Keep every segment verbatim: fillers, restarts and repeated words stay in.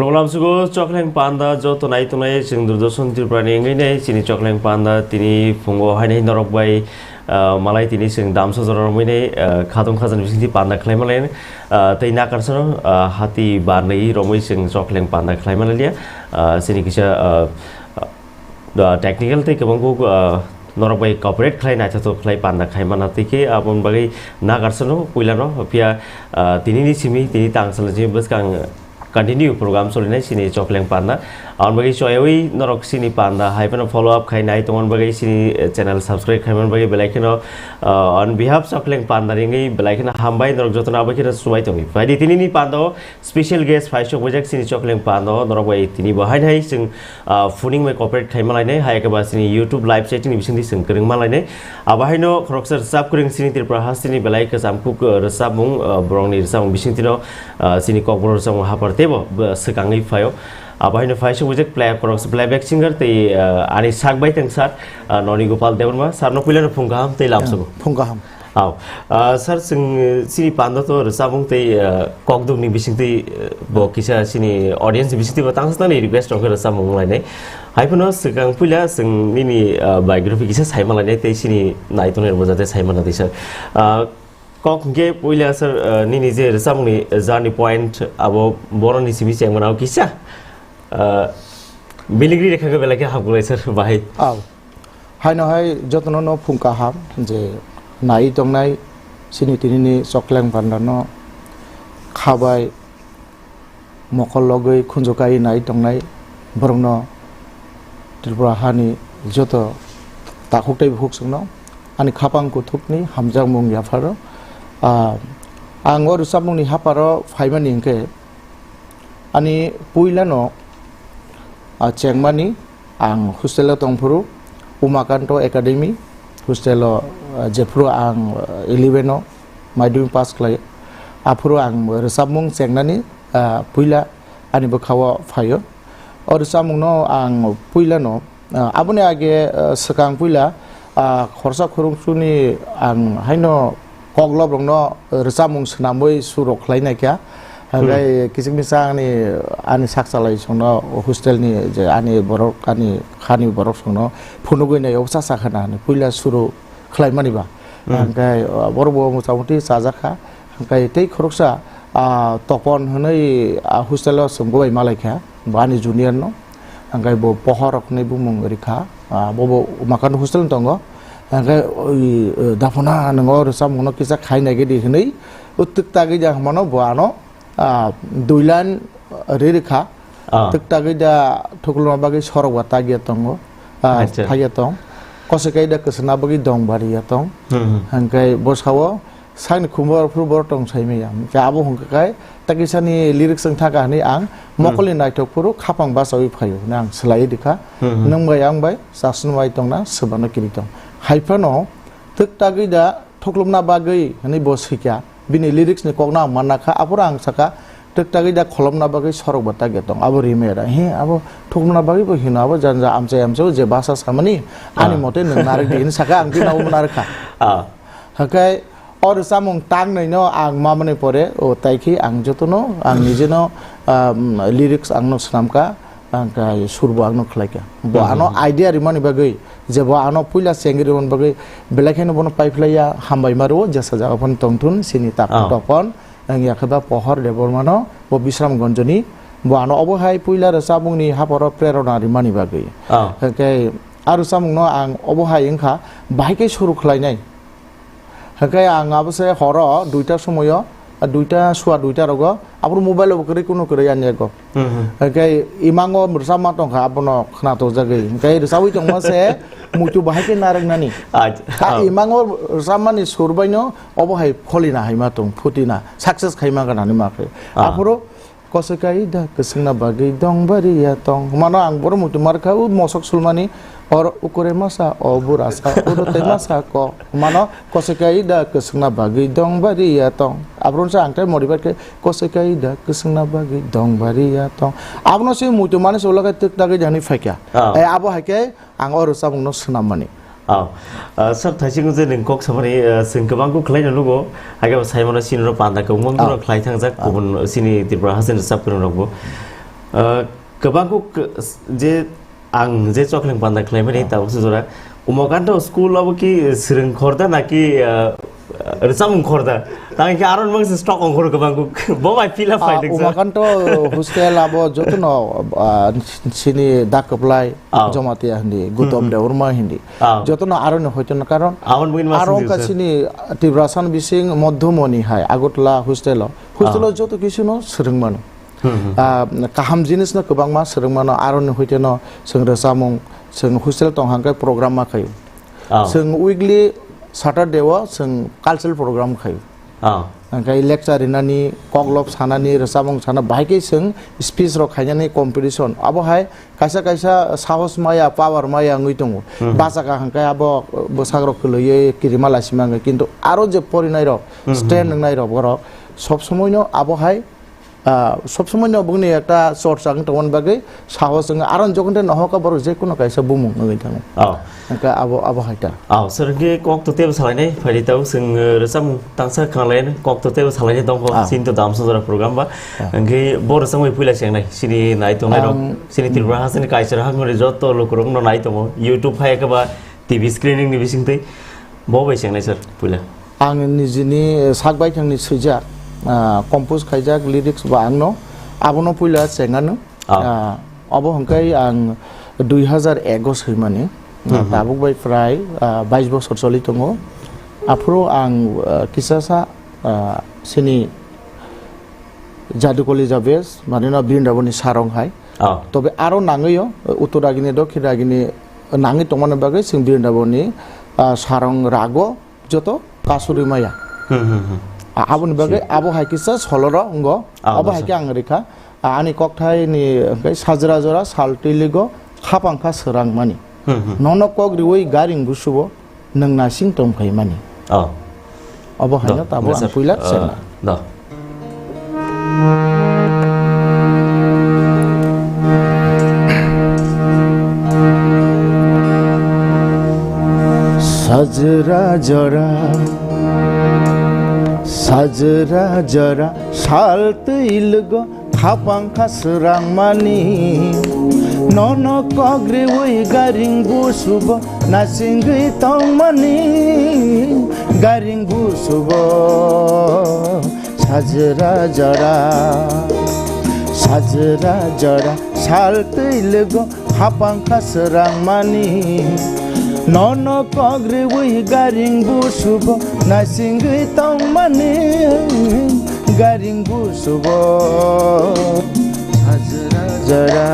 Program sugo Chokleng Panda joto nai tongnai chwng Doordarshan Tripura ni wngwi nai chini Chokleng Panda tini phungo hainai norok bai, ah, malai tini chwng damsa jora romwi nai, ah, khatung khajani bisingtwi panda khlai malai, ah, tei nakarsano, ah, hati barnwi romwi chwng Chokleng Panda khlai malai liya, ah, chini kisa, ah, ah, technical tei kwbangkuk, ah, norok bai cooperate khlai naithothok khlai panda khai mana tei khe aboni bagwi nakarsano puilano phiya, ah, tini ni simi tini tang salni simi bwskang continue program solinai chini Chokleng Panda. Aboni bagwi choyawi norok chini panda hai phano follow up khai nai tongmani bagwi chini, eh, channel subscribe khai mani bagwi belai kheno, ah, on behalf Chokleng Panda ringwi belai kheno hambai norok jotono abo kheno subai tongwi. Phaidi tini ni panda o special guest phai sok bujak chini Chokleng Panda o norok bai tini bo hai hai chwng, ah, phuning bai cooperate khai malai nai hai khe ba chini YouTube live chatting ni bisingtwi chwng kwrwng malai nai. Abo haino khoroksa rwchap kwrwng chini Tripura hasteni belai kwcham kuk, ah, rwchapmung, ah, borokni rwchapmung bisingtwino, ah, chini Kokborok rwchapmung hapar teibo, ah, swkangwi phaio. Abo haino phai sok bujak play, khoroksa playback singer tei, ah, ani sak bai tong sir, ah, Noni Gopal Debbarma. Sir no puilano phung kaham tei lamsogo. Phung kaham. Aw, ah, sir, chwng, eh, chini panda to rwchapmung tei, eh, kokdukni bisingtwi, eh, bo kisa chini audience ni bisingtwi bo tangsa tangni request rok khe rwchapmung wnglainai. Hai phano swkang puila chwng nini, ah, biography kisa sai malainai tei chini naitongnai rokbo jate sai mana twi sir. Ah, kok hwnkhe puila sir, ah, nini je rwchapmungni journey point abo boroni simi chengmano kisa, ah, biligri rekha khe belai khe hamkrai sir bahai. Aw. Haino hai jotono no phung kaham je nai tongnai chini tini ni Chokleng Panda no khabai mokol logwi khunju kai nai tongnai borok no Tripura hani joto takhuk tei bukhuk chwng no ani khapang kuthuk ni hamjakmung yapharo. Ah, ang o rwchapmung ni haparo phaimani hwnkhe ani puila no, ah, chengmani Ang hostel o tongphuru Umakanto Academy hostel o, ah, jephuru ang, ah, eleven o madhyamik pass khlai, aphuru ang rwchapmung chengnani, ah, puila ani bwkha o phaio. O rwchapmung no ang puila no, ah, aboni age, ah, swkang puila, ah, khorsa khoroknwi ang haino koklop rokno rwchapmung swnamwi sur rok khlai naikha. Hwnkhe kisik misa ani, ani sak chalai songno hostel ni je ani borok, ani khani borok songno phunugwi naio, cha cha khana hinwi puila suru khlai mani ba. Hwnkhe, uh, borok bo motamoti chajak kha. Hwnkhe tei khoroksa, ah, Topon hinwi, ah, hostel o chwng bo bai malai kha, bo ani junior no. Hwnkhe bo Pohor rok hinwi bumung rikha, ah, bo bo Umakant hostel ni tongo. Hwnkhe oi, eh, Daphona nwng o rwchapmung no kisa khai nai gidi hinwi, o twk tagwi da hwnmano bo ano, ah, dui line ri rikha. Ah. Twk tagwi da thukluma bagwi sorok ba tagya tongo, ah, Acha. Thagya tong. Kosoi kai da kwswkna bagwi dong bariya tong. Hmm, hmm. Hwnkhe bo sao, sakni khumbar phuru borok tong sai maya. Hwnkhe abo hwnkha khe takisani lyrics wng thaka hinwi ang Hmm. mokolni naithok phuru khapang bachawi phaio hinwi ang swlaiwi rikha. Hmm, hmm. Nwng bai ang bai chasnwai tongna swbano kiri tong. Hai phano twk tagwi da thuklumna bagwi hinwi bo swikha. Bini lyrics ni kokno ang manna kha, aphuru ang sakha, twk tagwi da kholopna bagwi sorok ba tagya tong, abo rimaya da. He, abo thuklumna bagwi bo hino, abo janja amchai amchai o je basa samani, ani Ah. mote nwng narwk di hinwi sakha, ang bini abo narwkha. Ah. Hakai o rwchapmung tangnai no ang mamani pore, o taikhe ang jotono, ang nijeno, um, lyrics ang no swnamkha. Ang kha surbo ang no khlai kha. Bo Hmm, ano hmm, hmm. idea rimani bagwi je bo ano puila chengri rimani bagwi belai kheno bono paiphlaiya hambai maro jesa jaga phano tongthun sini tak Oh. Topon ang yakhe ba Pohor Debbarma no bo Bisramganj ni bo ano obo hai puila rwchapmung ni haporo prerona rimani bagwi. Oh. Hwnkhe a rwchapmung no ang obo hai wngkha bahai khe suru khlainai. Hwnkhe ang abo se horo duita somoyo, duita sua duita rogo, aboni mobile bo kwrwi kunu kwrwi ani ego. Hmm, hmm. Hwnkhe imango rwchapma tongkha, abono khna tokjagwi. Hwnkhe rwchabwi tongma se muitu bahai khe narwknani. Acha. Ta Oh. imango rwchapmani sur baino obo hai pholina hai ma tong, phutina, success khai ma gana ni ma khe. Ah. Aphuru Kosoi kai da kwswkna bagwi dong bariya tong. Mano ang boro muitu mar kha, o mosok sulmani, or ukure masa, o bura sa, uro tei masa ko. Mano kosoi kai da kwswkna bagwi dong bariya tong. Abron sa ang tei motivate khe, kosoi kai da kwswkna bagwi dong bariya tong. Abono se muitu mani se ulo khe twk tagwi jani phaikha. Ah. Eh, abo hai khe Ang o rwchapmungno swnammani. Oh. Ah, sir, thaising je nwng kok samani, ah, chwng kwbang kok khlaino nugo, haikhe bo saimano sinino panda kwbangma Oh. khlai thangjak, Oh. kubun sini Tripura hasteni rwchap kwrwngrokbo. Ah, kwbang kuk je ang je chokleng panda khlaimani, ah, tabuk se jora. Umakanto school obo ki swrwng khorda naki, ah, rwchapmung khorda? Tang khe aro nwng se stock ongkhor kwbang kuk. Bo bai pila, ah, phaidek sa. Umakanto hostel abo jotono, ah, sini Dakwplai, ah, Jamatia hindi, Gutom, hmm, hmm, Debbarma hindi. Ah. Jotono aroni hoitono karon. Aboni bagwi ma aro swngjak wngkha sir. Sini Tiprasa ni bising Modhumoni hai Agartala hostel o. Hostel o, ah, joto kisu no swrwng mano. Hmm, hmm. Ah, kaham jinis no kwbangma swrwng mano, aroni hoite no chwng rwchapmung, chwng hostel tong hang khe program ma khaio. Ah. Chwng weekly Saturday o chwng cultural program khaio. Ah. Hwnkhe lecture rinani, koklop sanani, rwchapmung sana, bahai khe chwng speech rok khainani competition. Abo hai kaisa kaisa sahos maya, power maya wngwi tongo. Hmm. Bachakha hwnkhe abo bwsarok kwlwiwi kirima laisima wngkha. Kintu aro je porinai rok, hmm, hmm, stand wngnai rok, borok sob somoi no abo hai Ah, sob somoi no bongni ekta chorcha wng tongmani bagwi sahos wngwi aro jokhon tei nohor khe borok je kono kaisa bumung wngwi thango. Oh. Hwnkhe abo, abo hai ta. Oh, sir, hwnkhe kok to tebo salainai phaidi tabuk chwng, eh, rwchapmung tangsa khanglai kok to tebo salainai tongkho, ah, chini to damsa jora program ba. Ah. Hwnkhe bo rwchapmung puila chengnai, chini nai tongnai rok, ang chini Tripura hasteni kaichar hakmani joto lukurok no nai tongo, YouTube hai khe ba T V screening ni bisingtwi bo bai chengnai sir puila. Ang nijini sak baithangni swijak, ah, compose khaijak lyrics bo angno, abono puila chengano. Ah. Ah, obo hwnkhe ang dui hazar ek o swimani. Hmm, hmm. Tabuk bai prai, ah, bais bosor choli tongo. Aphuru ang, ah, kisa sa, ah, sini Jadukoli Jabez, manino Brindaboni sarong hai. Ah. Tobe aro nangwi o, uttor ragini, dokhin ragini nangwi tongmani bagwi chwng Brindaboni, ah, sarong rago joto kasuri maya. Hmm, hmm, hmm. A-, aboni bagwi abo hai kisa soloro wngo. Ah, abo hai khe ang rikha. A-, ani kokthaini hwnkhe sajra jora sal twi ligo khapang kha swrangmani. Hmm, hmm. Nono kok riwi garing busubo nwng nasing tongphaimani. Oh. Obo haino tabuk ang puila chenna. Do. Sajra jora, sajra jora, sal twi lugo, khapang kha swrangmani. Nono kok riwi garing busubo, nasingwi tongmani, garing busubo. Sajra jora, sajra jora, sal twi lugo, khapang kha swrangmani. Nono kok riwi garing busubo, nasingwi tongmani, garing busubo. Sajra jora.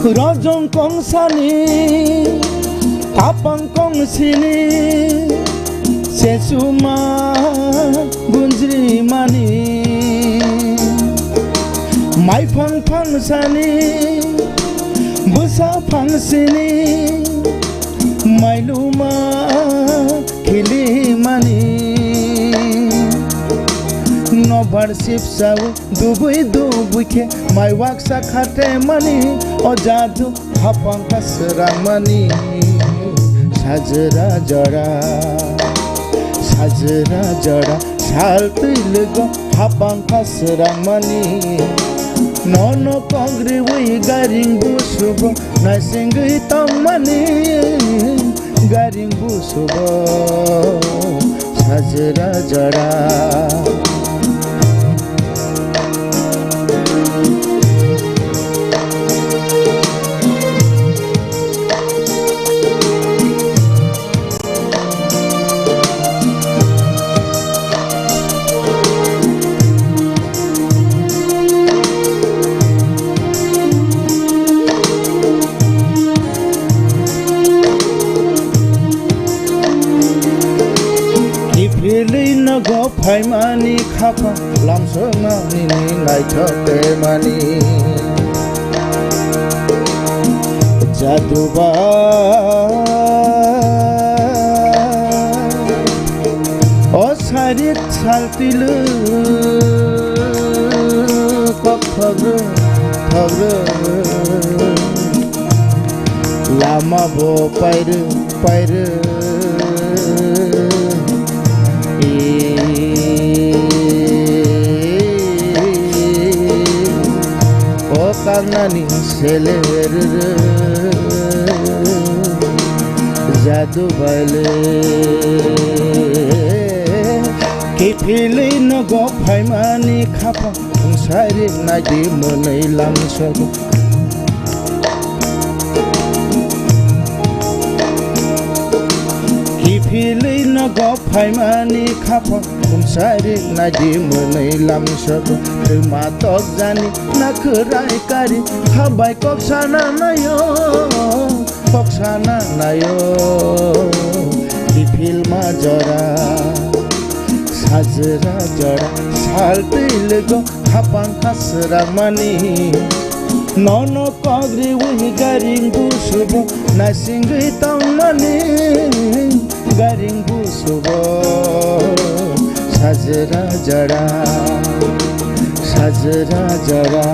Rojong kongsani, apang kongsini, sesuma gunjrimani. Maiphang phangsani, bwsa phangsini, mailuma khilimani. Nobar sipsawi dubui dubui khe mai waksa khatemani, o jadu khapang kha swrangmani. Sajra jora, sajra jora, sal twi lugo khapang kha swrangmani. Nono kok riwi garing busubo, nasingwi tongmani, garing busubo, sajra jora. Kiphilwi nogo phaimani khapang lamsoknani naithok temani. Jaduba. Lama bo paire, paire. O kanani seler, jadu baile. Kiphilwi nogo phaimani khapang, sairi naidi mwnwi lamsogo. Kiphilwi nogo phaimani khapang, sairi naidi mwnwi lamsogo. Twma tok jani nakhwrai kari, habai kok sana nayo. Kok sana nayo, kiphilma jora, sajra jora, saltwi lego hapang hasrang mani. Nono kok riwi garing busubo, nasingwi tongmani garing busubo. Sajra jora, sajra jora.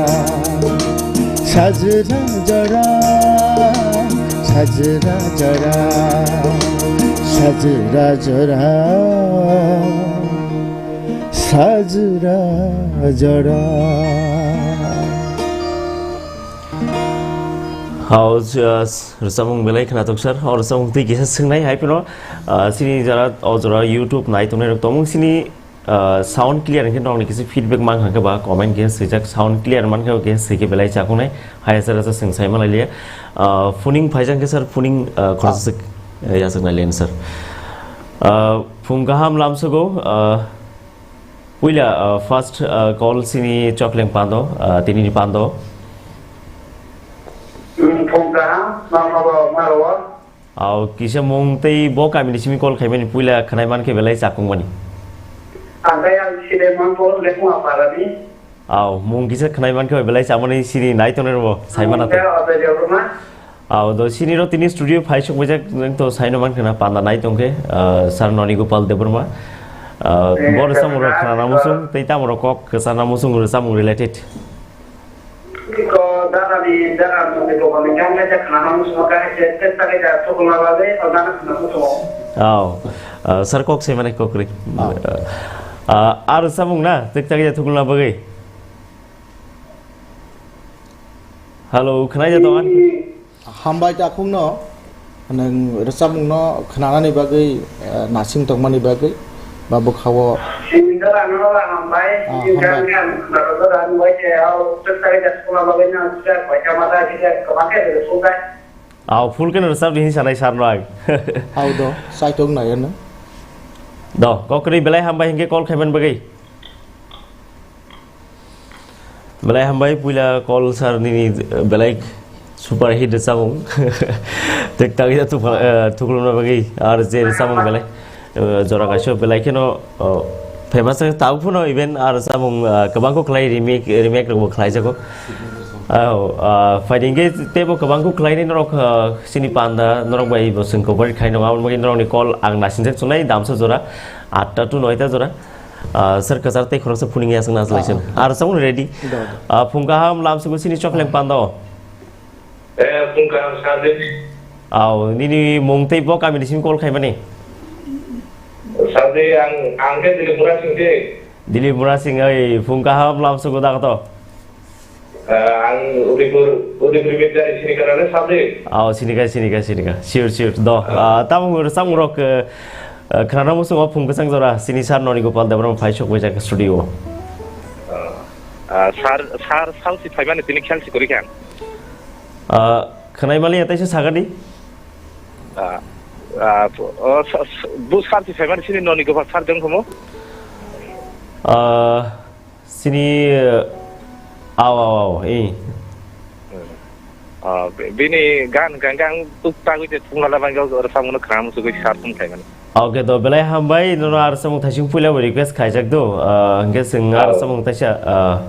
Sajra jora, sajra jora, sajra jora, sajra jora. Hao, jas, rwchapmung belai khwnatok sir. O rwchapmung twi kisa swngnai hai phano, ah, chini jora, o jora YouTube nai tongnai rok tongmung chini Ah, sound clear hwnkhe nokni kisa feedback mankha khe ba comment khe swijak, sound clear mankhe khe swikhe belai chakunai, hai asar asar swng sai manliya. Ah, phoning phaijak khe sir, phoning, ah, khoroksa swk, eh, yachak nai lian sir. Ah, phung kaham lamsogo, ah, puila, ah, first, ah, call chini Chokleng Pando, ah, tinini Pando. Phung kaham, mama ba maro. Aw, kisa mung tei bo kamini simi call khaimani puila khwnai mankhe belai chakung mani. Ang khe ang side mangkho Lekma Parani. Aw, mung kisa khwnai mankhe belai chamani sini nai tongnai rwbo sai mana tei. Ang khe Ajay Debbarma. Aw, do sini ro tini studio phai sok bajak nang to saino mankhe na panda nai tongkhe, ah, Sir Noni Gopal Debbarma. Ah, eh, bo rwchapmung rok khwnana musung tei tamo rok kok kwchana musung rwchapmung related. Iko dara ni, dara ni dokan ni kan kaisa khana mang sumo kaisa tek tak kaisa thukuma bagwi o dana khana musumo. Aw, ah, sir kok se mane kok ri. Aw. Ah, ar samung na tek tak kaisa thukuma bagwi. Hello, khwnai ja tongan. Hambai takhukno. Nwng rwchapmungno khwnanani bagwi, eh, nasing tongmani bagwi ba bwkhao. Sindor ano hambai, ah, sindor hambai. Ang khwnarogo rang bai se au, twk tari da suma bagwi no sida koita mata sida kwbang khe rwchapmung kai. Au, full khe no rwchap di hinwi sanai sir no ang. Au do, saitok nai ano. Do, kokrwi belai hambai hinkhe call khaiman bagwi. Belai hambai, puila call sir nini, eh, belai super hit rwchapmung. Tik tak ya tu, eh, thuklumna bagwi ar je rwchapmung belai, eh, jora kaisa belai kheno, oh, famous tabuk phano even ar rwchapmung, eh, kwbang kok khlai remake, remake rok bo khlai jago. Oh, ah, phaidi hwnkhe teibo kwbang kok khlai ni norok, ah, chini panda norok bai bo chwng cooperate khai nw, aboni bagwi norok ni call ang naising jak chunai damsa jora atta to noita jora. Ah, sir kwchar tei khoroksa phuning ya swngna swlai sir. Ah. Ar samung ready. Da, da. Ah, phung kaham lamsugo sini Chokleng Pando. Eh, phung kaham sadi. Aw, nini mung tei bo kamini simi call khaimani? Sadi ang, ang khe Dilip Murasing de. Dilip Murasing, oi, phung kaham lamsugo da to. Ah, ang Udaipur, Udaipur Bidyalaya sini kana le sabde. Aw, sinika, sinika, sinika. Sure, sure. Do. Ah, tamo rwchapmung rok, eh, eh, khwnana muchungo phung bwsang jora sini sir Noni Gopal Debbarma phai sok bai jak studio. Ah, ah, sir, sir, sal si phaimani tini khel si kori kha. Ah, khwnai mali ya taisa sagadi. Ah, ah, o, sa-, sa-, bu sir si phaimani sini Noni Gopal sir dong khomo. Ah, Sini, eh, aw, aw, aw, eh. Ah, bi-, bini gan, gan, gan, tuk tagwi je thungla la bangyo, oro samungno khna muchugwi sar thum khaimani. Okay, to belai hambai, nono ar samung thaising puila bo request khaijak do, ah, hwnkhe chwng ar samung taisa, ah,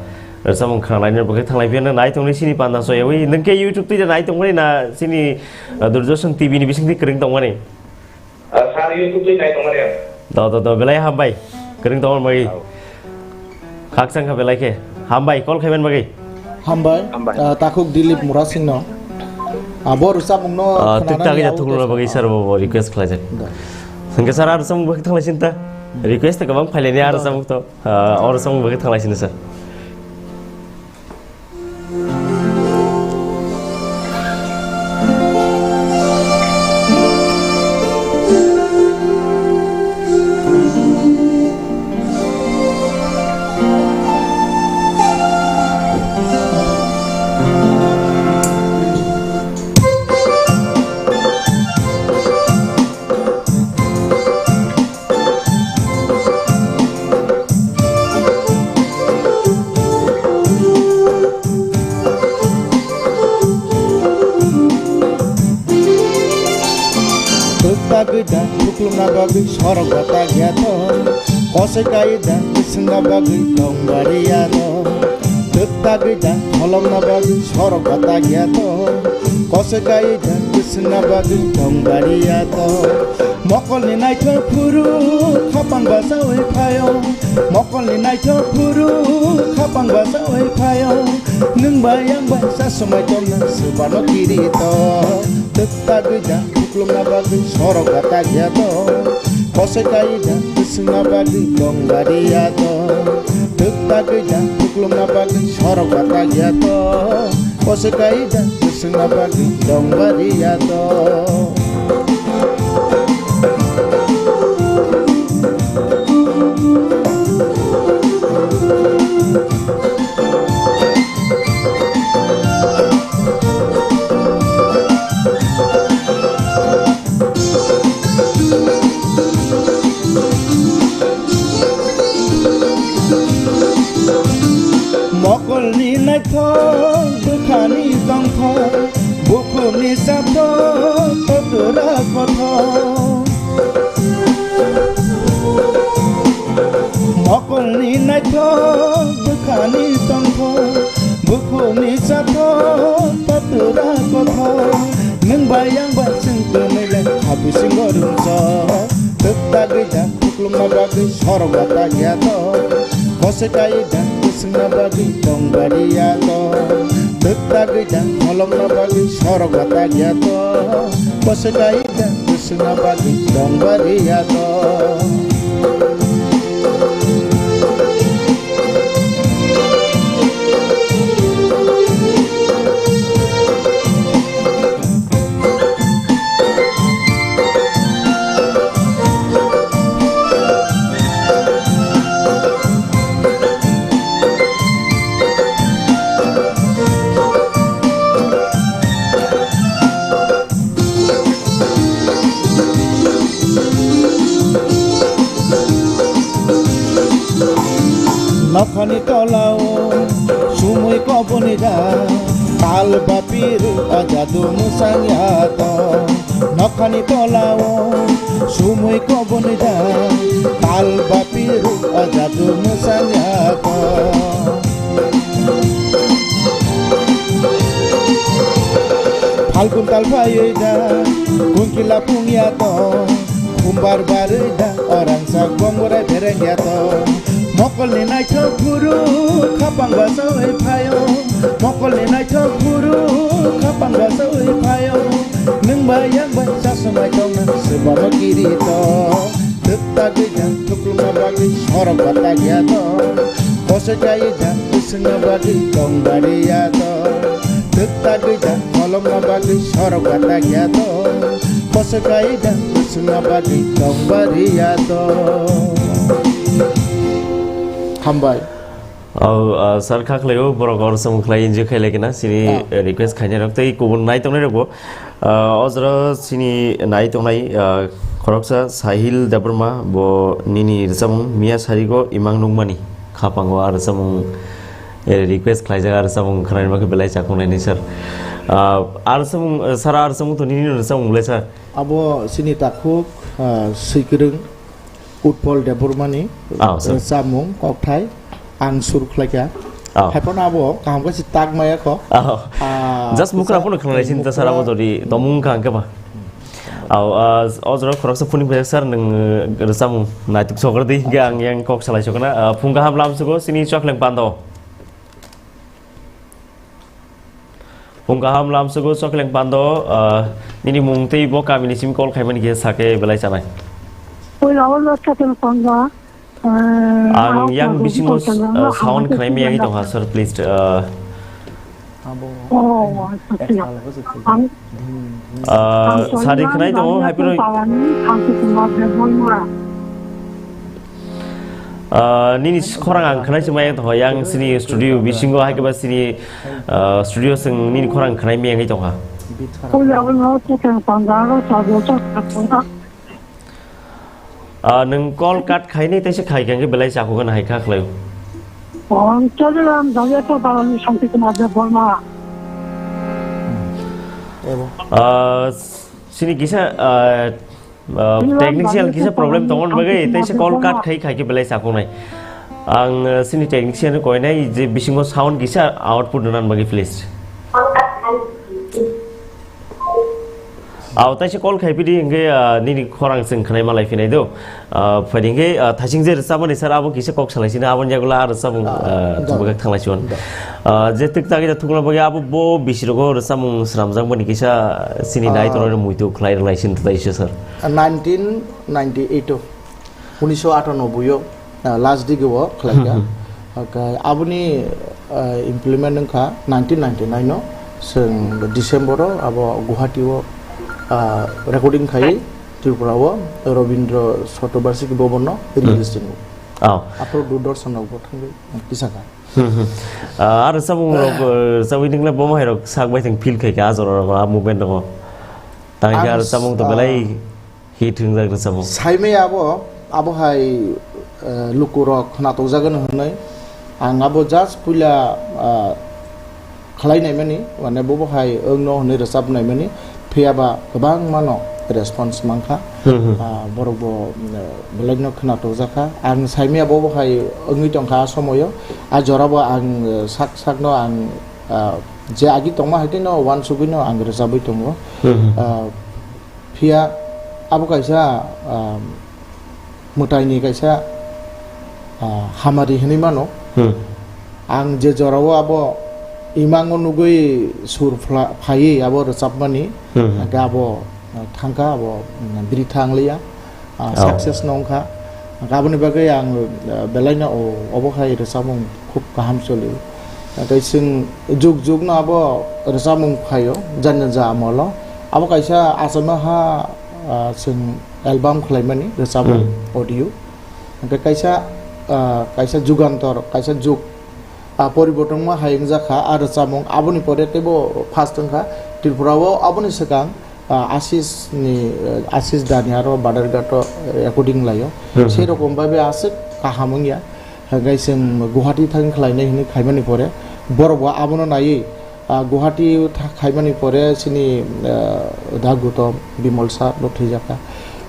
ar samung khna lainani bagwi thanglai phiya nai tongni sini panda soyawi, nwng khe YouTube twi nai tongmani na sini, ah, Doordarshan T V ni bisingtwi kwrwng tongmani? Ah, sir, YouTube twi nai tongmani ang. Do, do, do, belai hambai. Kwrwng tongmani bagwi. Au. Khakchang kha belai khe. Hambai, call khaiman bagwi. Hambai, Hambai. Ah, takhuk Dilip Murasingno. Ah, bo rwchapmungno Ah, khwnanani twkta khe yago thuklumna bagwi sir bo, bo request khlaijak. Da. Hwnkhe sir, ah, rwchapmung bagwi thanglaisinta. Request ta kwbang phailani, ah, Da. rwchapmung to. Ah, o rwchapmung bagwi thanglaisino sir. Twk tagwi da thuklumna bagwi sorok ba tagya to. Kosoi kai da swngna bagwi tong bariya to. Twk tagwi da kholomna bagwi sorok ba tagya to. Kosoi kai da swngna bagwi tong bariya to. Mokolni naithok phuru khapang bachaui phaio. Mokolni naithok phuru khapang bachaui phaio. Nwng bai ang bai sa swmai tongna swbano kirito. Twk tagwi da thuklumna bagwi sorok ba tagya to. Kosoi kai da swngna bagwi tong bariya to. Twk tagwi da thuklumna bagwi sorok ba tagya to. Kosoi kai da swngna bagwi tong bariya to. Mokolni naithok bwkhani tongthok, bukhukni chathok kotora kothok. Mokolni naithok bwkhani tongthok, bukhukni chathok kotora kothok. Nwng bai ang bai chwng kwnwi le ha bisingo rwngthok. Twk tagwi da thuklumna bagwi sorok ba tagya to. Kosoi kai da swngna bagwi tong bariya to. Twk tagwi da kholomna bagwi sorok ba tagya to. Kosoi kai da swngna bagwi tong bariya to. Nokhani tolao sumui koboni da, tal bapir o jadu mwsang ya to. Nokhani tolao sumui koboni da, tal bapir o jadu mwsang ya to. Phalgun tal phaiwi da, kunkila phungya to. Khumbar barwi da, orang sak bongrai bereng ya to. Mokolni naithok phuru khapang basawi phaio. Mokolni naithok phuru khapang basawi phaio. Nwng bai yang bai chasumai tongna swbano kirito. Twk tagwi da thuklumna bagwi sorok ba tagya to. Kosoi kai da swngna bagwi tong bariya to. Twk tagwi da kholomna bagwi sorok ba tagya to. Kosoi kai da swngna bagwi tong bariya to. Hambai. Au, ah, sir, kha khlaio, borok oro samung khlai enjoy khailai kena, chini, Ah. eh, request khainai rok tei kubun nai tongnai rokbo. Ah, o jora chini nai tongnai, ah, khoroksa Sahil Debbarma, bo nini rwchapmung Miya Sarigo Imang Nukmani khapango a rwchapmung, eh, request khlaijak a rwchapmung khwnani bagwi belai chakung naini sir. Ah, a rwchapmung, eh, sir, a rwchapmung to nini rwchapmung belai sir? Abo chini takhuk, ah, Swikwrwng Utpal Debbarmani, Oh, sir. eh, chamung kokthai ang sur khlaikha. Oh. Haiphano abo kaham khe si tak maya kho. Oh. Ah, Just mukra kisa phano khwnai sinta sar abo mukra jodi tomung kha hwnkhe ba. Oh, ah, o jora khoroksa phone phai sir, nwng, eh, rwchapmung naituk sokra di, hwnkhe ang yang kok salai sokna. Ah, phung kaham lam sugo sini chokleng pando. Phung kaham lamsogo Chokleng Pando, ah, nini mung tei bo kamini simi call khaimani khe sake belai chanai. Puila o lo Chokleng Pando, ah, ang yang bisingo, ah, sound khnai miyagi tongha, sir, please, ah. Oh, acha, acha. Ang, ah, ang sari khnai tongo, hai phano Ah, nini khorang ang khnai se maya tongha, yang sini studio bisingo hai khe ba sini, ah, studio sing nini khorang khnai maya wngwi tongha. Ah, nwng call cut khainai teisa khai khe belai chakhugan hai kha khlai. Ah, sini kisa, ah, Uh, technician kisa problem tongo bagwi, tei se call cut khai khai khe belai chakung nai. Ang, uh, sini technician koi nai je bisingo sound kisa output rwna bagwi, please. Aw, tei se call khai pidi hingke, uh, nini khorang chwng khnai malai phinai do. Uh, phai hingke, uh, thasing je rwchapmani sir abo kisa kok salai sini, aboni yagulo ah rwchapmung, uh, tubugak thanglai siwan. Uh, je twk tagi da thukla bagwi abo bo bisi rogo rwchapmung sramjak bani kisa sini nai tongo muitu khlai rwlai sini tai se sir. Nineteen ninety-eight o, unisho atanoboi o, ah, last digeo khlaikha. Hmm, hmm. Oke, aboni, ah, implement wngkha nineteen ninety-nine o, chwng December o abo Guwahati o, ah, recording khai Tripura o Rabindra Shatobarshiki Bhavan no release tongo. Oh. Aphuru Doordarshan rok bo thangwi kisa kha. Hmm, hmm. Ah, aro samung rok, ah, samung ningla bomo hai rok sak bai thang feel khai kha, ajor rok, ah, movement rok. Tang khe aro samung to belai hit hwngjak rwchapmung. Saimaya abo, abo hai, eh, lukurok khwnatok jagano hwnwi. Ang abo just puila, eh, khlai naimani, mane bobo hai wngno hwnwi rwchap naimani, phiyaba kwbangmano response mankha. Hmm, hmm. Ah, borokbo, eh, belaino khwnatok jakha. Ang saimaya bobo hai wngwi tongkha a somoyo. A jorabo ang, eh, sak sakno ang, ah, je agi tongma hai tei no uansugwino ang rwchapwi tongo. Hmm, hmm. Ah, Phiya abo kaisa, ah, mwtaini kaisa, ah, hamari hinwi mano. Hmm. Ang je jorao abo imango nugwi sur phla-, phaiwi abo rwchapmani, hmm, hwnkhe abo, ah, thangkha abo, mm, bwrwi thang liya, ah, oh, success no wngkha. Hwnkhe aboni bagwi ang, ah, belaino o-, obo hai rwchapmung khub kaham choli. Tei chwng juk juk no abo rwchapmung phaio, jani ja amolo. Abo kaisa achama ha, ah, chwng album khlaimani rwchapmung, hmm, audio. Hwnkhe kaisa, ah, kaisa jugantor, kaisa juk, ah, poribortongma hai wngjakha, ah, rwchapmung. Aboni pore teibo first wngkha Tripura o, aboni swkang ah, Ashish ni, eh, Ashish Dani aro Badharghat o, eh, recording laio. Hmm. Sei rokom bai bai aswk kaham wngya. Hwnkhe chwng Guwahati thang khlainai hinwi khaimani pore borok bo abono naiwi, ah, Guwahati tha-, khaimani pore chini, eh, da Gutom Bimol sir bo thwijakha.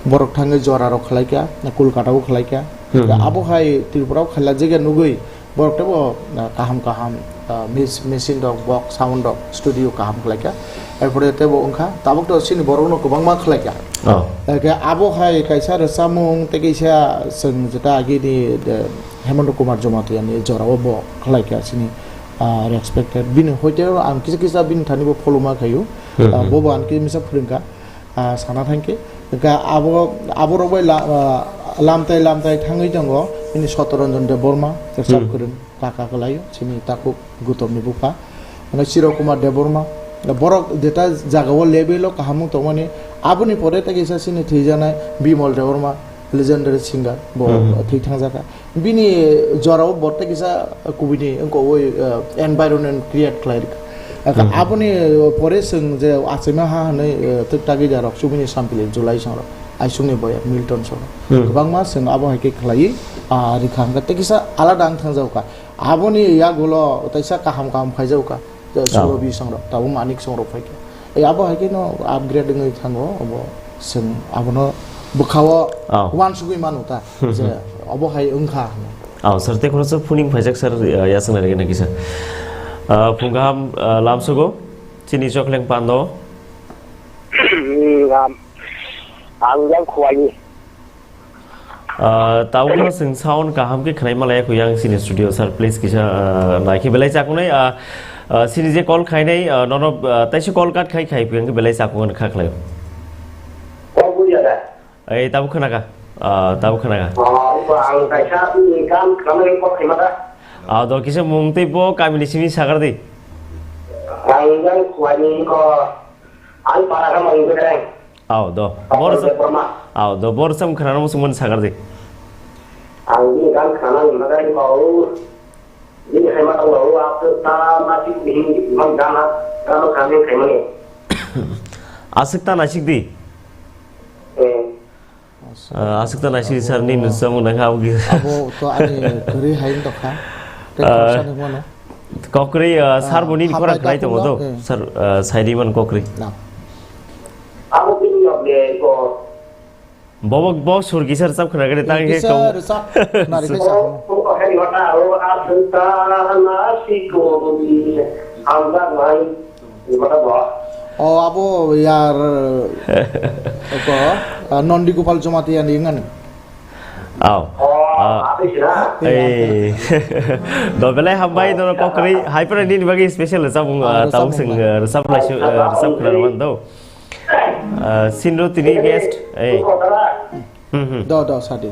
Borok thangwi jora rok khlaikha, Kolkata o khlaikha. Hmm. Abo hai Tripura o khailajak ya nugwi Borok teibo, ah, kaham kaham, ah, mis-, machine rok, box, sound rok, studio kaham khlaikha. Erpore teibo wngkha, tabuk to chini borok no kwbangma khlaikha. Oh. Eke abo hai kaisa rwchapmung tei kaisa chwng jeta agini de Hemanta Kumar Jamatia ni jorao bo khlaikha chini, ah, respected. Bini hoite ang kisa kisa bini thani bo follow ma khaio. Hmm, ah, hmm. Bobo ang kisa misa phwrwngkha. Ah, sana thangkhe, hwnkhe abo, aborok bai la-, ah, lamtai lamtai thangwi tongo, bini Sotoranjan Debbarma, rwchap, hmm, kwrwng, kaka kwlaio, chini takhuk Gutomni bupha. Hwnkhe Chiro Kumar Debbarma, borok jeta jagao level o kaham wng tongmani, aboni pore tei kisa chini thwijaknai Bimal Debbarma, legendary singer, bo, hmm, thwi thangjakha. Bini jorao bo tei kisa kubuni wngkha oi, eh, environment create khlai rwkha. Hmm. Aboni pore chwng je achaima ha hwnwi, eh, twk tagwi da rok chubini sampili July songrok, aisukni boya Milton songrok. Hmm. Kwbangma chwng abo hai khe khlaiwi, ah, rwkha hwnkha tei kisa alada wng thangjago kha. Aboni yagulo teisa kaham kaham phaijago kha. Oh. Suro bisong rok, tabuk manik song rok phai khe. Eh, abo hai khe no upgrade wngwi thango, abo chwng abono bwkhao, oh, uansugwi mano ta, je obo hai wngkha hwnwi. Oh, sir, tei khoroksa phuning phaijak, sir, eh, yasang nai rwgwi nai kisa. Ah, phung kaham, ah, lamsogo, chini Chokleng Pando. Hmm, lam. Ang yang khuaini. Ah, tabukno chwng sound kaham khe khwnai malaya kho yang sini studio, sir, please kisa, ah, nai khe belai chakunai, ah, Ah, sini je call khainai, ah, nono, ah, taisa call cut khai khai phiyang belai chakung kha khlai. Kok buya da? Ei, tabuk khna kha. Ah, tabuk khna kha. Oh, ang kaisa income khamai kok khaima da. Ah, do kisa mung tei bo kamini simi sagar di. Ang yang kuani ko, ang para khamai ko dai. Aw, do. Bor Aw, sam-, Debbarma. Aw, do. Bor sam khna no sumon sagar di. Ang ni gan khna ni magai ko. Ni hai ma tong lo, a, ta ma chi ni mang gan ha, gan lo khan ni khai mani. Aswk ta naisik di. Eh. Ah, aswk ta naisik di sir ni nusam nang ha ugi. Abo to ani kari hai to kha. Tei Ah, khorsa ni mano. Kokri, ah, sir Ah, boni ni khorang hambai khlai tongo kapung to. No? Eh. Sir, ah, saidi man kokri. Na. Abo bini yok de ko. Bobo, bo sur kisa rwchap khna gari tang khe Kisa kau. Rwchap khna rikhe Sur- sa. Oh, oh, oh, hey, wata, oh, aswk ta na si ko ni. Hamjak nai. Ni wata bo. Oh, abo yar, ko, ah, Nondi Gopal Jamatia ni ngan. Aw. Oh, Ah. Abo sina. Eh. Do belai hambai do kokri. Hai pura ni bagi special rwchap, ah, Ah, rwchap tabuk sing, mung. Ah, rwchap lai su, ah, rwchap khna rwan do. Ah, sinro tini guest, eh. Hmm, hmm. Do, do, sadi.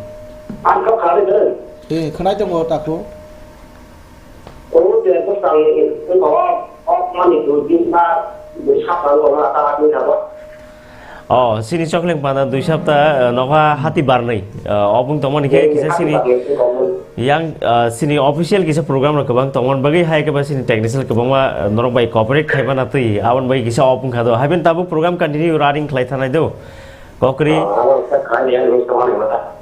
Ang kok kali deh. Eh, khnai tongo taku. Oh, dia tu sang, tu bawa, oh, mani tu, di, ma, di, sapa, lo, ma, ta, di, apa? Oh, sini chokleng panda dui sapta, eh, nokha hati barnai. Eh, obung tongmani khe kisa sini. Yang, ah, sini official kisa program rok kwbang tongmani bagwi hai khe ba sini technician kwbangma, ah, norok bai cooperate khai mano twi aboni bagwi kisa off wngkha do. Haiben tabuk program continue running khlai thanai do. Kokri.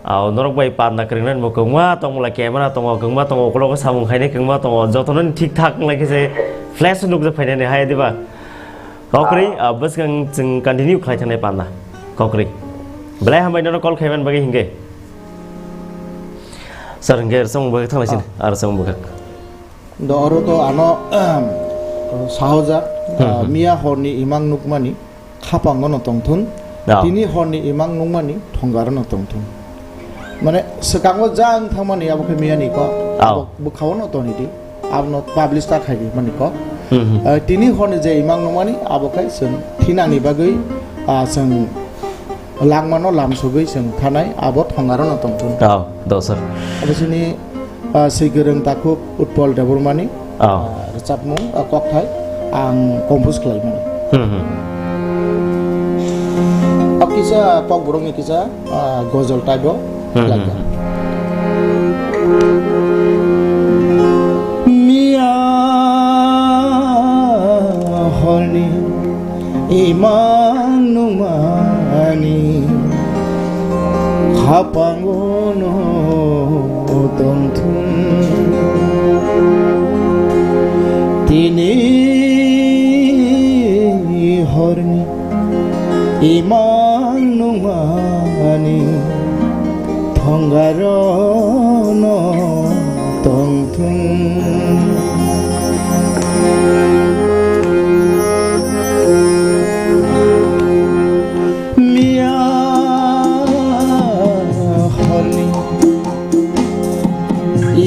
Ah, norok bai panda kwrwngna bo kwbangma tongmala camera tongo, kwbangma tongo, ukologo samung khainai kwbangma tongo, jotono thik thak wnglaikhe se flash nukjak phainani hai diba. Kokri, ah, bwskang chwng continue khlai thanai panda. Kokri. Belai hambai nono call khaimani bagwi hinkhe. Sir, hinkhe rwchapmung bwkhak thanglaisini, ah, rwchapmung bwkhak. Do oro to ano, sahoja, Hmm, ah, hmm. Miya horni imang nukmani khapangono tongthun, Ah. Tini horni imang nukmani thongarono tongthun. Mane, swkango jang thangmani abo khe miyani ko, Ah. Abo bwkhaono tonidi. Abono publish ta khai di mani ko. Hmm, hmm. Ah, tini horni je imang nungmani abo khai chwng thinani bagwi, ah, chwng langmano lamsogwi chwng thanai abo thongarono tongthun. Oh, do sir. Abo chini, ah, swi kwrwng takhuk Utpal Debbarmani, Oh. Ah, rwchapmung, ah, kokthai ang compose khlaimani. Hmm, hmm. O kisa kokborokni kisa, ah, gozol type o Hmm, khlai hmm. Kha. Miya horni imang nungmani khapangono tongthun. Tini horni imang nungmani thongarono tongthun. Miya horni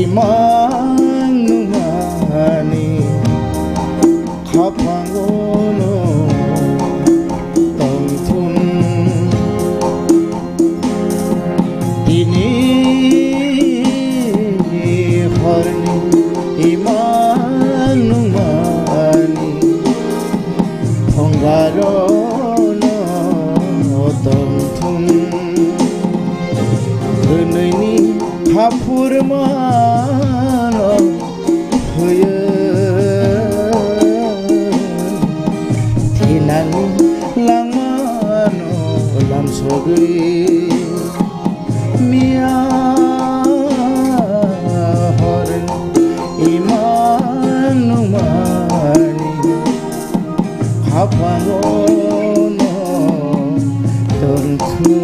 imang nungmani khapangono tongthun. Tini horni imang nungmani thongarono tongthun. Hwnwi ni haphurmano Huye thinani langmano lamsogwi miya horni imang nungmani khapangono tongthun.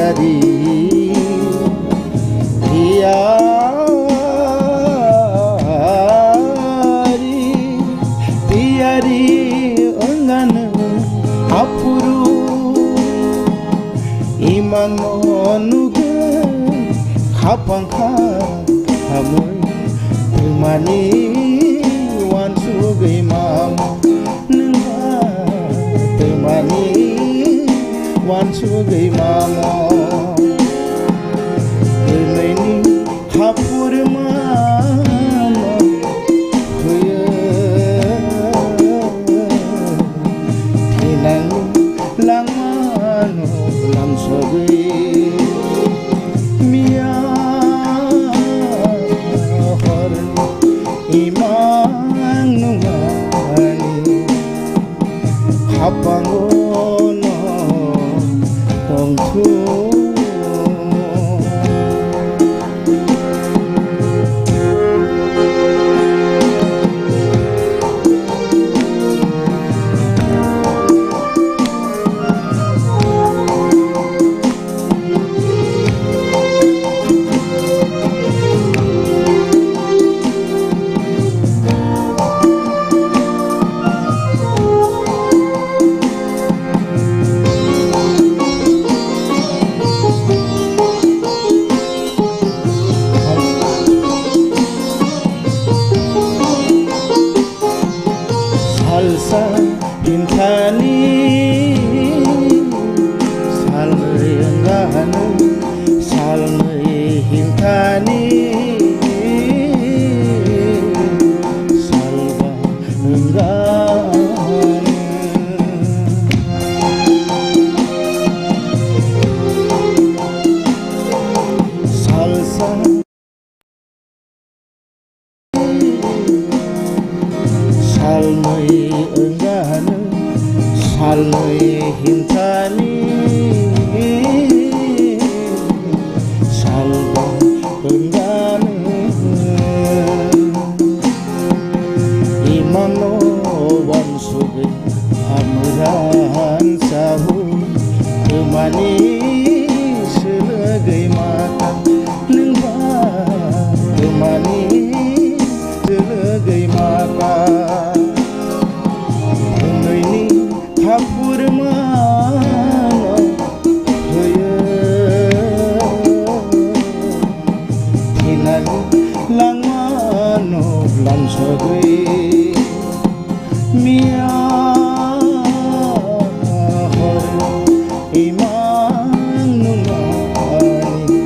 Tiyari, tiyari, tiyari wngano aphuru imangno nugwi khapang kha hamwi twmani wansugwi mamo. Nwngba twmani wansugwi mamo. Bwrwini haphurmano huyo. Thinang langmano lamsogwi. Miya hor imang nungani. Hapango no tongthu. Salsa hinthani, salnwi wngano, salnwi hinthani, salba wngano. Salsa Salnwi wngano, salnwi hinthani, salba wngano. Imano wansugwi amran sahu, twmani swlwgwi maka. Nwngba twmani swlwgwi maka. Nwini haphurmano huyo. Thinani langmano lamsogwi. Miya hor imang nungani,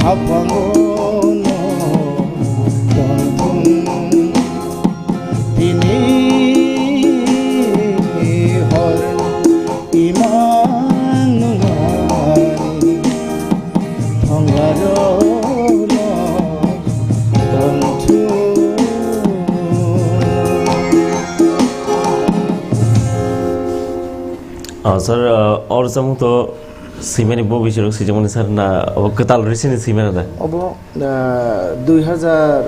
hapango no tongthung. Tini hor imang nungani, thonglarono tongthu. Ah, sir, ah, o rwchapmung to swimani bo bising rok swijak mani sir na, obo kwtal recently swimani da? Obo, ah, dui hazar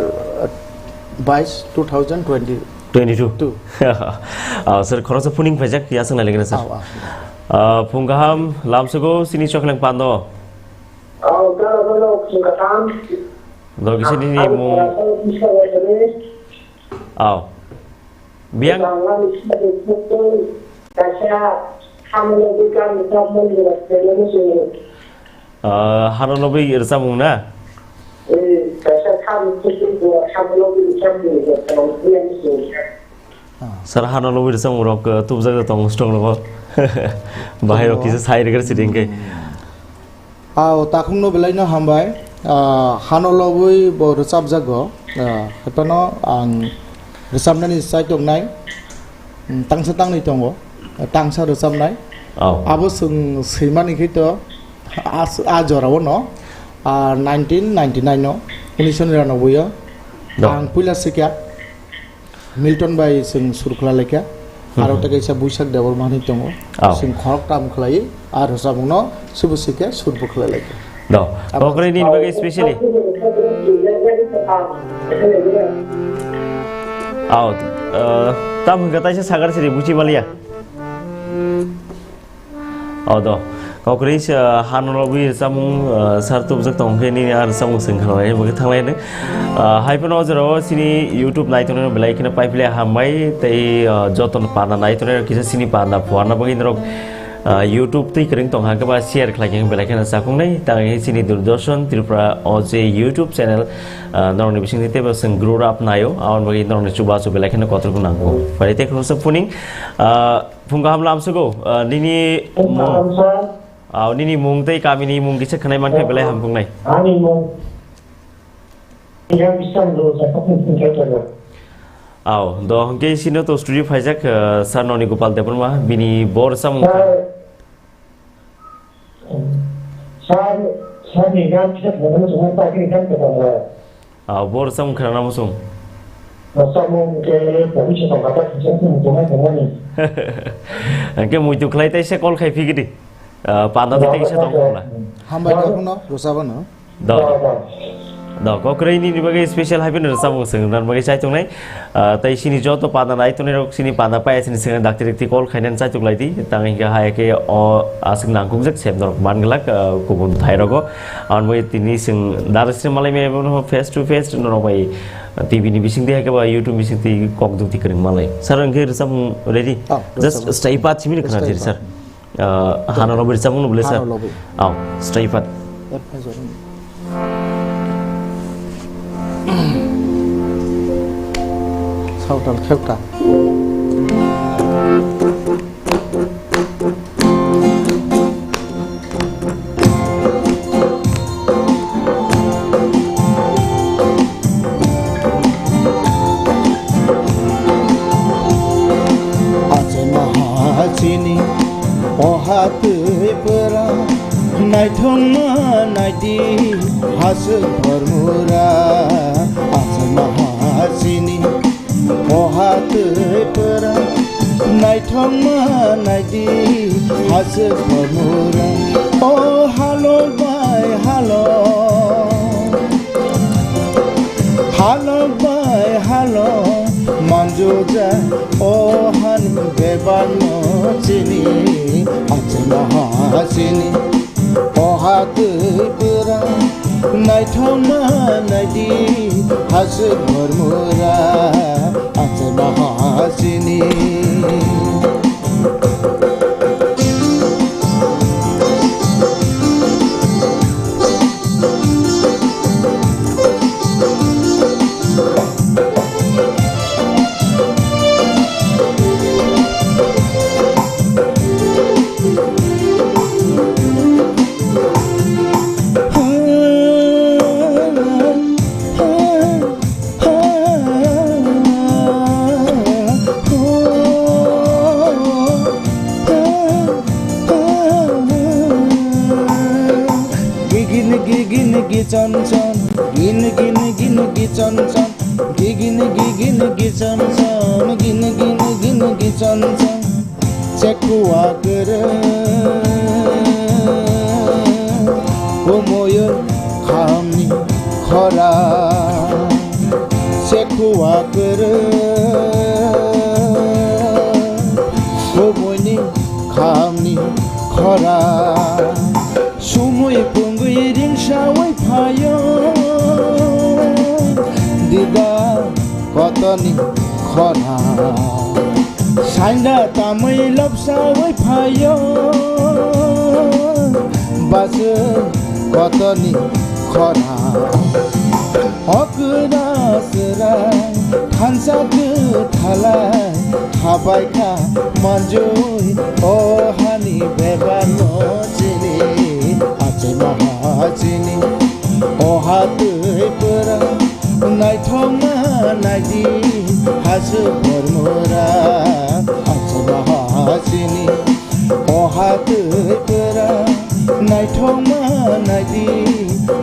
bais, two thousand twenty. Twenty-two. Two. Ah, sir, khoroksa phuning phaijak, ya swng nai lagina, sir. Aw, aw. Ah, phung kaham, lamsogo, sini choklang pando. Aw, tara bono phung kaham. Dol kisi nini mung. Aw. Biang. Kaisa hamle bikam bikam mung sini. Ah, hano lobwi rwchapmung na? Eh, kaisa khan kuchuk bo hano lobwi rwchapmung bo tong phiya ni sini. Sir, hano lobwi rwchapmung rok, eh, tubjak tong strong rogo. Bahai rok kisa sai rwgr sidi hwnkhe. Aw, takhukno belai no hambai. Ah, hano lobwi bo rwchapjago. Ah, haiphano ang rwchapnani chai tongnai. Hmm, tangsa tangni tongo. Tangsa rwchapnai. Oh. Abo chwng swimani khe to a, a jorao no, ah, nineteen ninety-nine no, unisho niranoboi o. Do. Ang puila sikha Milton bai chwng sur khlai laikha. Hmm. Aro tei kaisa Buisak Debbarma hinwi tongo. Oh. Chwng khoroktham khlai, aro samungno subu sikha sur bo khlai laikha. Do. Abo Kokrai ni bagwi specially. Out. Uh, tam hwnkha taisa sagar siri buchi maliya. Oh, do. Kokri sa hano lobi samung, ah, sar tubjak tong khe nini ar samung sengkha lai bagi thanglai ne. Ah, hai phano o jora o sini YouTube nai tongno belai kheno pai phle hambai tei, ah, joto panda nai tongno kisa sini panda phuarna bagi norok, ah, YouTube tei kwrwng tong ha khe ba share khlai khe belai kheno chakung nai. Tang hi sini Doordarshan Tripura o je YouTube channel, ah, norokni bisingtwi teibo chwng grow up naio, aboni bagwi norokni chubachu belai kheno kotor khe nango. Phaidi tei khoroksa phuning, ah, Phung kaham lamsugo, ah, nini mung, ah, nini mung tei kamini mung kisa khwnai mankhe belai hamkuknai. Ani mung. Yang bisa dulu saya pun tidak tahu. Aw, do hwnkhe sino to studio phaijak, ah, sir Noni Gopal Debbarma, bini bor samung. Sir, sir, sir ni gan kisa khwnai mankhe belai hamkuknai. Ah, bor samung khwnana muchung. Samung khe police tong kha ta kisa tong tong tong ni. Hwnkhe muitu khlai tei se call khai phigidi. Ah, panda tei tei se tong khna. Hambai kha phano rwchapano. Do. Do, do. Do, kokrwi nini bagwi special hai phano rwchapmung swngna bagwi chai tongnai. Ah, tei sini joto panda nai tongnai rok sini panda paya sini swngna dakti dakti call khainani chaitok lai di. Tang hingke hai khe o aswk nangkukjak sep norok man glak, ah, kubun thai rogo. Aboni bagwi tini swng dar sini malai maya bono face to face norok bai T V ni bising di hai khe ba YouTube bising di kok duk di kwrwng malai. Sir, hingke rwchapmung ready? Oh, just rwchapmung. Stay pat simi khna Stay jir, pat. Sir. Ah, hano lobwi rwchapmung no bwle, sir? Hano lobwi. Aw, stay pat. Saotal khepta. Achai maha chini oha twi pwra naithok ma naidi hasuk phormura. Achai maha chini oha twi pwra naithok ma naidi hasuk phormura. O halok bai halok. Halok bai halok manjujak o hani bebak no chini, achai maha chini. O ha twi pwra naithok ma naidi hasuk phormura, achai maha chini. Gigin gigin gichon chon, gin gin gin gichon chon, gigin gigin gichon chon, gin gin gin gichon chon. Chekhuwa kwrwng kumoyo khamni khora. Chekhuwa kwrwng kumoini khamni khora. Sumui pungui ringsaui phaio dida kotoni khora. Sainda tamui lobsaui phaio basu kotoni khora. Okra sera thansa kwthalai habai kha manjui o hani bebak no chini, achai maha chini. O ha twi pwra naithok ma naidi hasuk phormura, achai maha chini. O ha twi pwra naithok ma naidi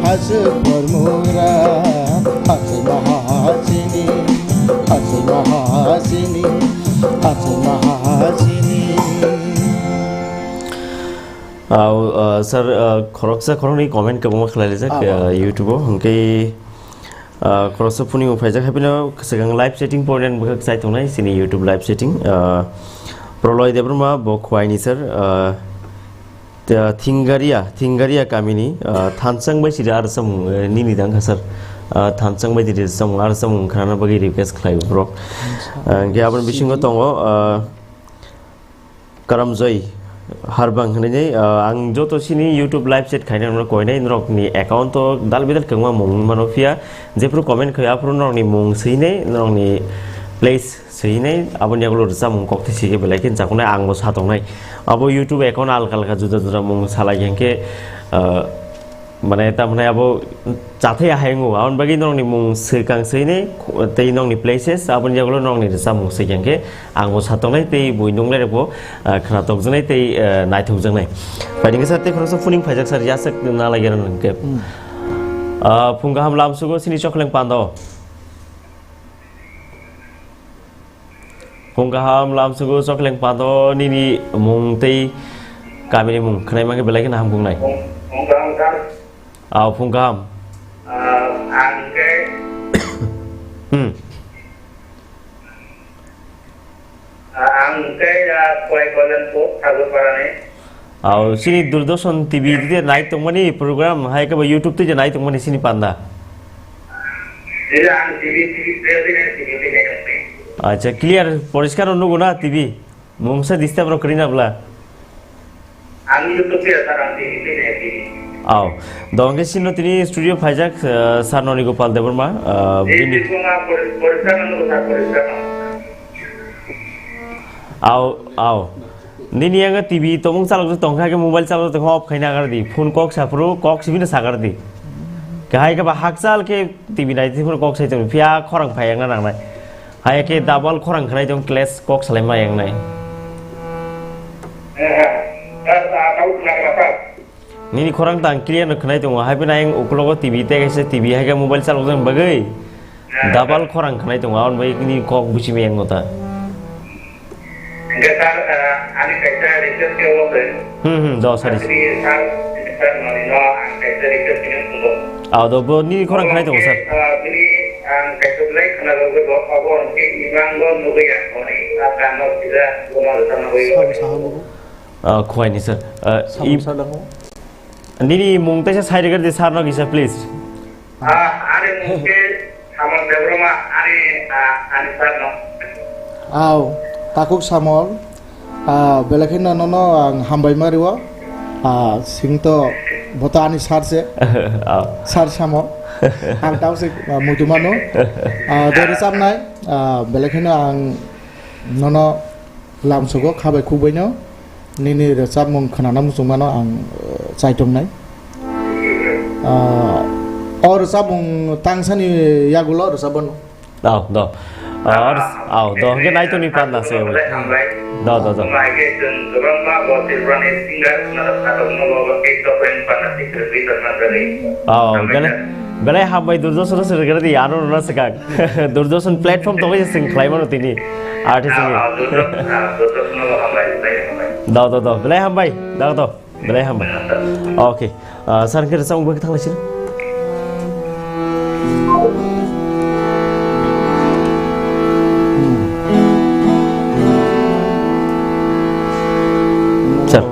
hasuk phormura, achai maha chini, achai maha chini, achai maha chini. Au, ah, sir, ah, khoroksa khoroknwi comment kwbangma khlailaijak, ah, YouTube-o, hwnkhe, ah, khoroksa phunio phaijak, haphino swkang live chatting point bwkhak chai tongnai chini YouTube live chatting, ah, Proloy Debbarma, bo Khwaini sir, ah, Thingaria, Thingaria kamini, ah, Thansang bai siri ar samung, eh, nini dang kasar, ah, Thansang bai siri samung ar samung khrana bagwi request khlai borok. Ah, hingke aboni bisingo tongo, ah, Karamjoi Harbang hinwi, ah, ang joto sini YouTube live chat khaina norok koinai norokni account o dal bidal kwbangma mung mano phiya, jephru comment khai aphuru norokni mung swinai, norokni place Seinai aboni yagulo rwchapmung kokthai sike belai khe chakunai, ang bo sa tongnai. Abo YouTube account alka alka juda juda mung salai hwnkhe, ah, mane tamhinai abo chathai ahai wngo. Aboni bagwi nokni mung swkang seinai, tei nokni places, aboni yagulo nokni rwchapmung swi hwnkhe ang bo sa tongnai tei bui nunglai rokbo, ah, khwna tokjaknai tei, ah, naithokjaknai. Phaidi khe sir tei khoroksa phuning phaijak sir, yasek na lagi rw hwnkhe. Hmm. Ah, phung kaham lamsugo sini Chokleng Pando. Phung kaham lamsugo Chokleng Pando, nini mung tei kamini mung khwnai mankhe belai kheno hamkuknai. Phung, phung kaham, sir. Aw, phung kaham. Ah, ang khe Hmm. Ah, ang khe, ah, Khwai Koilanpur, Thakurparani. Aw, sini Doordarshan T V tei nai tongmani program, hai khe bo YouTube tei je nai tongmani sini panda. Sini ang T V, T V, T V, T V, T V, T V. Acha, clear, poriskar nugo na T V? Mungsa disturb rok kwrwi na bla? Ang YouTube tei sir, ang T V, T V, T V. Aw, do hwnkhe sino tini studio phaijak, eh, Sir Noni Gopal Debbarma, eh, T V bini T V ma pori-, poriskar nugo sir, poriskar nugo. Aw, aw. Nini yago T V tongmung chalok tongkha khe mobile chalok tongkha off khaina agar di. Phone kok saphuru kok sibino sagar di. Kahai khe ba hakchal khe T V nai phuru kok sai tong phiya khorang phai yang nangnai. Hai khe double khorang khnai tong clash kok salai ma yang nai. Nini khorang tang clear no khnai tongo, hai phano ayang uklogo T V tei kaisa T V hai khe mobile chalok jani bagwi double khorang khnai tongo, aboni bagwi nini kok buchima yang no ta. Hingke sir, ah, ani kaisa request khe omo khe. Hmm, hmm, do, sorry. Asli sir, sir, noni no ang kaisa request khe nung tongo. Ah, do, bo nini khorang khnai tongo, sir. Ah, bini ang kaisa belai khna rwgwi bo, obo hingke imang bo nugwi ang hwnwi, ah, kano sida, bono rwchapna bagwi. Sabo saha bobo? Ah, khwai ni sir. Ah, Samung im-, sa dango. Nini mung teisa sai rwgwdi sir no kisa, please. Ah, ani mung khe Samung Debbarma, ani, ah, ani sir no. Aw, takhuk Samol, ah, belai kheno nono ang hambai ma rwo. Ah, singto boto ani sir se. Aw. Sir Samol. Ang tao se, ah, muitu mano. Ah, do rwchapnai, ah, belai kheno ang nono lamsogo khabai khukbaino nini rwchapmung khwnana muchungmano ang, eh, chaitongnai. Ah, o rwchapmung tangsani yagulo rwchapmano. Aw, do. Ah, or, aw, do, hwnkhe naitoni panda se. Do, do, do. Aw, belai, belai hambai Doordarshan se rwgwrwdi, ano rwna swkang. Doordarshan platform tongwi se chwng khlaimano tini. Artist ni. Do, do, do. Belai hambai. Do, do. Belai hambai. Okay. Ah, sir, khe rwchapmung bai thanglaisina. Sir.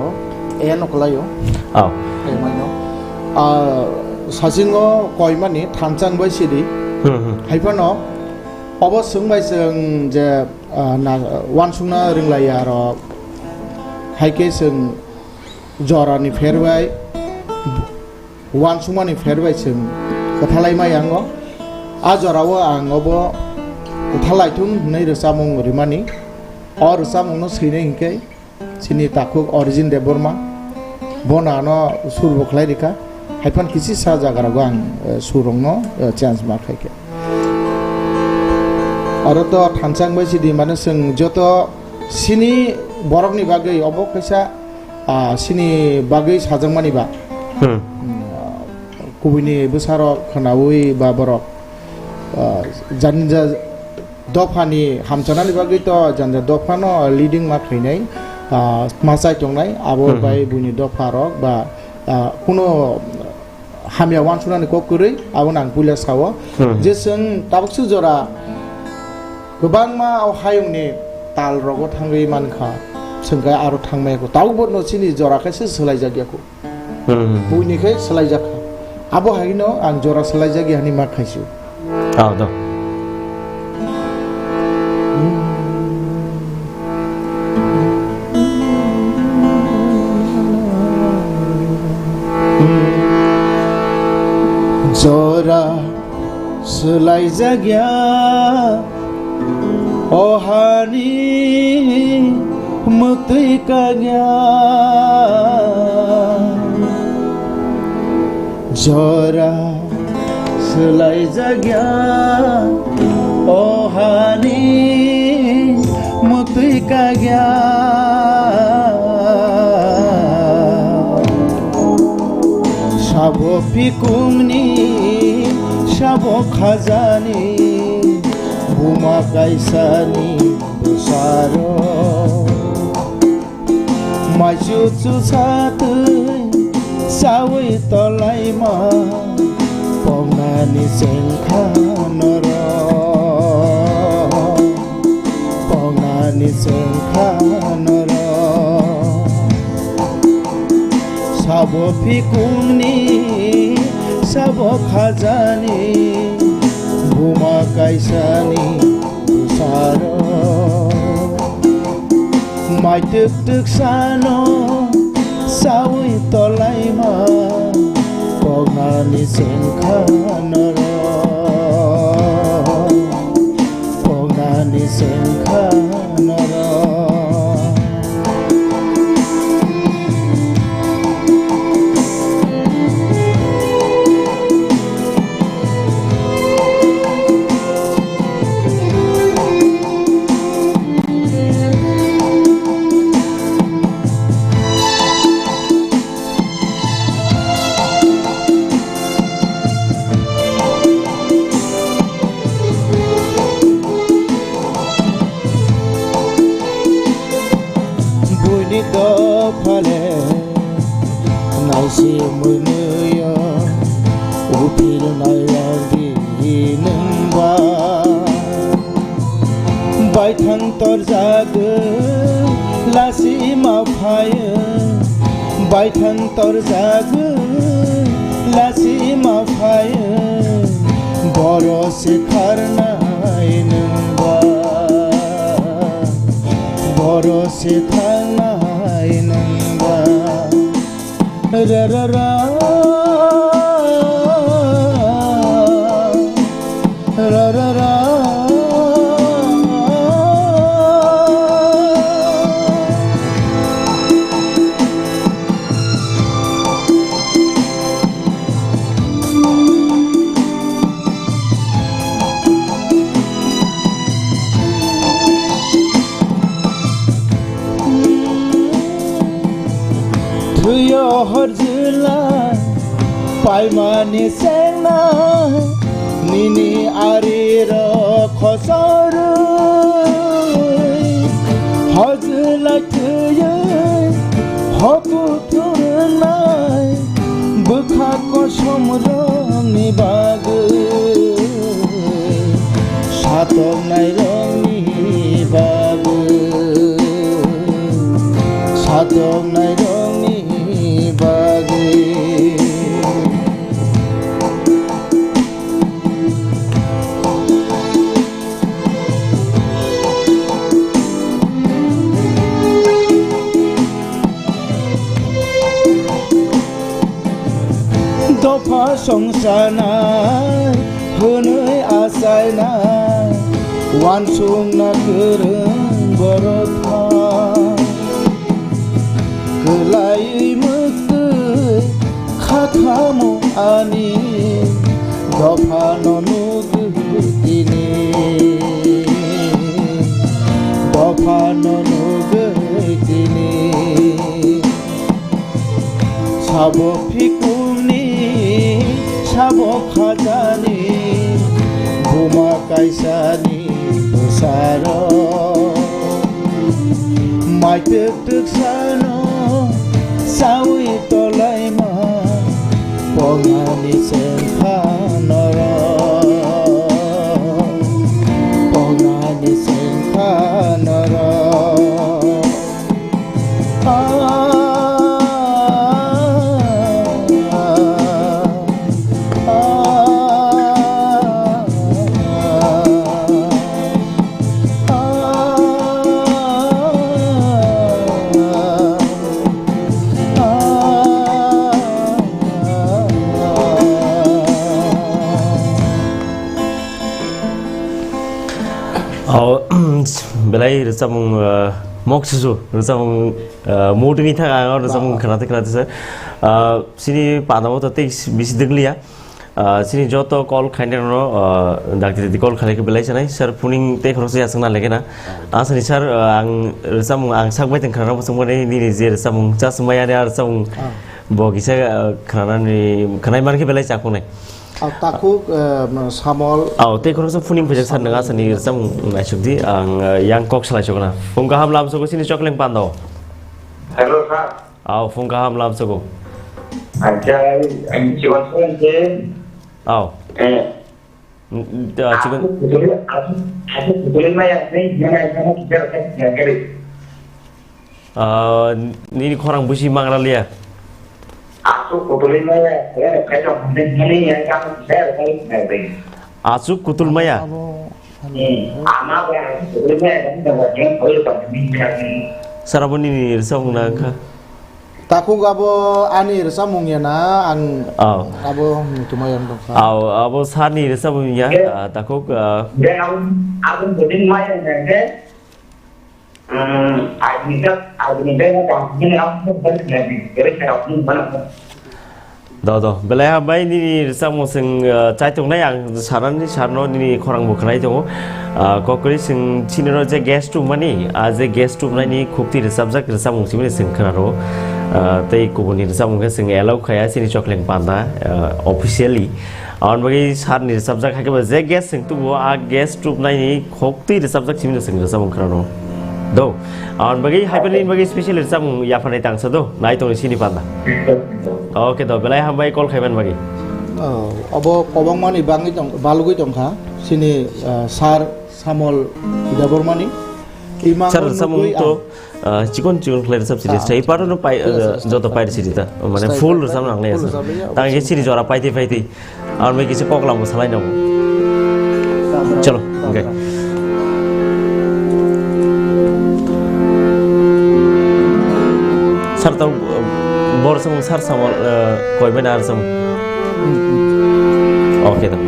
Eyano kwlaio. Oh. Eyano. Ah, sasingo koimani thansang bai sidi. Hmm, hmm. Haiphano obo swng bai swng je, ah, na, wansukna ringlaiya rok. Hai khe swng jorani pher bai, wansukmani pher bai chwng kwthalai ma yango. A jorao ang obo kwthalai thung hwnwi rwchapmung rimani. O rwchapmungno swinai hinkhe chini takhuk Orijin Debbarma, bono ano sur bo khlai rikha. Haiphan kisi sa jaga rogo ang, eh, sur rokno, eh, change ma khlai khe. Aro to thansa wngbai sidi, mane chwng joto sini borokni bagwi obo kaisa, ah, sini bagwi sajakmani ba. Hmm. Hmm, ah, kubuini bwsarok khwnaui ba borok, ah, jani ja-, dophani hamchanani bagwi to jani ja dophano leading ma khlainai, ah, ma chai tongnai, abo Hmm. bai buini dopharok ba, ah, kuno hamya wansuknani kok kwrwi, abono ang puila sao. Hmm. Je chwng tabuksu jora kwbangma o hayungni tal rogo thangwi mankha. Chwng khe aro thangmaya kho. Tabukbo no chini jora khe se swlaijak ya kho. Hmm. Buini khe swlaijak kha. Abo haino ang jora swlaijak ya hwnwi ma khaisio. Oh, do. Jora swlaijak ya, o hani mwtwi kagya. Jora swlaijak ya, o hani mwtwi kagya. Sabo phikungni, sabo khajani, buma kaisani bwsarok. Mai chuchu satwi chawi tolaima, pongnani chengkha norok, pongnani chengkha norok. Sabo phikungni, sabo khajani, buma kaisani bwsarok. Mai twk twk sano sawi tolaima, pongnani chengkha norok, pongnani chengkha norok. Buini dophale naisi mwnwiyo uphil nairok di nwngba. Baithang torjagwi lasi ma phaio, baithang torjagwi lasi ma phaio, boro se tharnai nwngba, boro se tharnai nwngba. Ra ra ra. Ra ra ra. Thwiyo horjila paimani chengna, nini arirok khosorwi horjila thwiyo hoku thungnai bwkha kosomrokni bagwi, satoknairokni bagwi, satoknairokni bagwi. Dopha songsanai hwnwi achainai, uansukna kwrwng borok tha. Kwlaiwi mwktwi khakhamo ani, dophano nugwi tini, dophano nugwi tini. Sabo phikungni, sabo khajani, buma kaisani bwsarok. Mai twk twk sano sawi tolaima, pongnani chengkha norok, pongnani chengkha norok. Rwchapmung, ah, moksusu, rwchapmung, ah, mood wngwi thang ang o rwchapmung khwnate khwnate sir. Ah, chini pandao to tei bisi dwgliya. Ah, chini joto call khainai rokno, ah, dakti dakti call khainai khe belai sanai. Sir, phuning tei khoroksa yachakna lege na. Ah, sani sir, ah, ang rwchapmung ang sak bai tong khna rwchapmung nini je rwchapmung chasmaya ani rwchapmung bo kisa, ah, khnanani, khnai man khe belai chakung nai. Ah, takhuk, eh, samol. Aw, tei khoroksa phuning phaijak sir, nwng asani rwchapmung naisuk di, ang, eh, yang kok salai sokna. Phung kaham lam soko chini chokleng pando. Hello, sir. Aw, phung kaham lam soko. Acha, ang chiwan phone ke. Aw. Eh. N-, n-, ah, chiwan. Aku betul, aku, aku betul maya, ni, mana, mana kita, kita, kita. Ah, nini khorang busi mangra liya. Aswk kutulwi maya, eh, kaitor hamjak mani ya, kamu saya kali ngai. Aswk kutulmaya. Abo, hmm, ama ba aswk kutulwi maya, kamu ba yang koi ba ni ya ni. Sir, abo nini rwchapmung na kha. Takhuk abo ani rwchapmung ya na, ang, oh, abo mutumai ang dong kha. Aw, abo sir ni rwchapmung ya, eh, ah, takhuk, ah. Dia abo, abo kutulwi maya na, eh. Do, do. Belai hambai nini rwchapmung chwng, uh, chai tongnai ang sanani sarno nini khorang bo khwnai tongo. Uh, kokri chwng chini ro je guest room mani, a je guest room nai ni khukti rwchapjak rwchapmung chini chwng khwnaro. Uh, tei kubuni rwchapmung khe chwng allow khaya chini chokleng panda, uh, officially. Aboni bagwi sir ni rwchapjak hai khe bo je guest chwng tubuo a guest room nai ni khuk Twi rwchapjak simi no chwng rwchapmung khwnano. Do. Aboni bagwi hai phano nini bagwi special rwchapmung yapharnai tangsa do. Nai tongni sini panda. Okay do, belai hambai call khaimani bagwi. Oh, abo kwbangmani bangwi tong, balugwi tongkha. Sini, ah, sir Samol Debbarmani. Sir, rwchapmung to, ah, chikon chikon khlai rwchap siri. Ah, stai part no pai, ah, joto pai siri ta. Mane full rwchapna nanglai asa. Tang khe siri jora paitwi paitwi. Ar mai kisa koklam bo salai nango. Chalo, okay. Sir, tau, uh, bor samung sir samung, uh, koi mena ar samung. Okay, tau.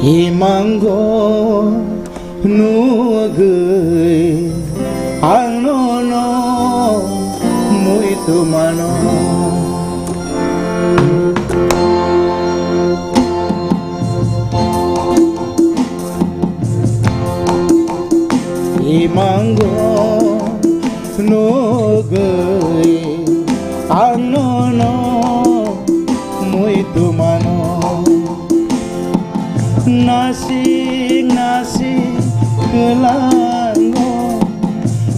Imango nugwi ang nono muitu mano. Imango nugwi ang nono muitu mano. Nasik nasik kwlango,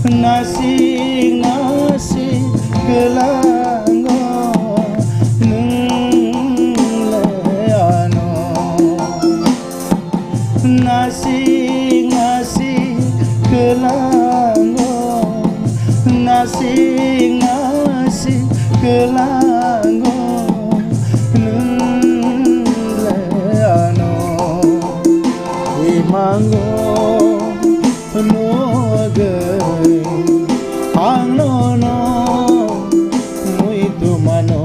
nasik nasik kwlango nwng le ano. Nasik nasik kwlango, nasik nasik kwlango nwng le ano. Imango nugwi ang nono muitu mano.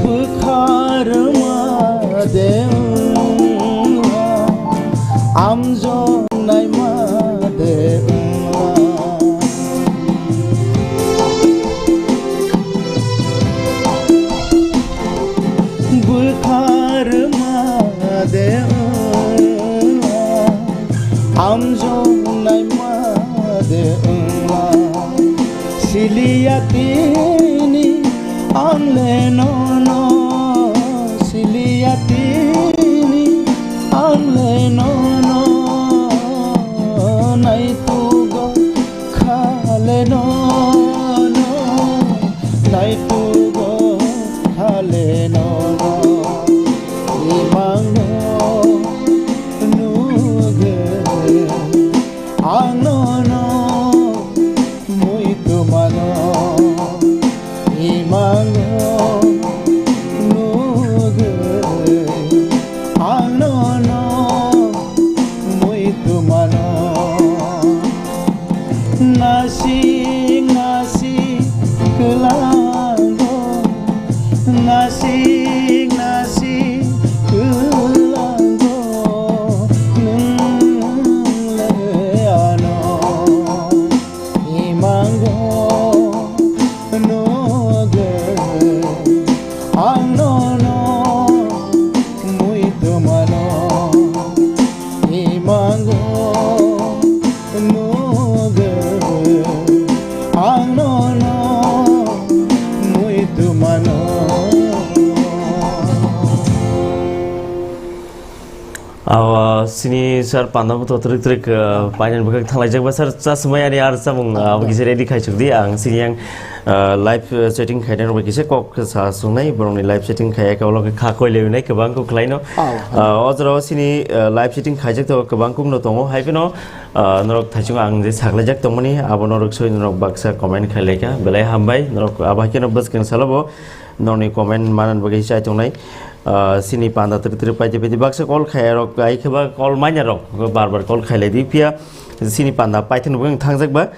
Bwkha rwma de wngla, amjok naima de wngla. Bwkha rwma de wngla, amjok naima de wngla. Sili Tini ang le nono siliya tini ang le nono naitugo khale nono naitugo khale nono imango nuge ang nono mui tumano imango nuge ang nono mui tumano nasik nasik kelango nasik nasik kelango nung le ano imango noge ang nono mui tumano imango noge ang nono mui tumano. Aw, sini sir panda bo to trik trik, ah, painani bwkhak thanglaijak ba sir, chasmai ani ar chamung, ah, abo kisa ready khai chuk di, ang sini yang, ah, live, ah, chatting khainai rok bai kisa kok sa sungnai, borokni live chatting khai eka ulo kha koi lewi nai kwbang kok khlai no. Aw. Ah, o jora o sini, ah, live chatting khaijak to kwbang kok no tongo, hai phano, ah, norok thaichung ang je saklaijak tongmani, abo norok soi norok baksa comment khai laikha, belai hambai, norok abo hai kheno bwskang salo bo norokni comment manani bagwi chai tongnai. Ah, sini panda tiri tiri paiti paiti baksa call khaya rok, ai khe ba call manya rok bar bar call khai lai di, phiya sini panda paithak ni bwkhak thangjak ba,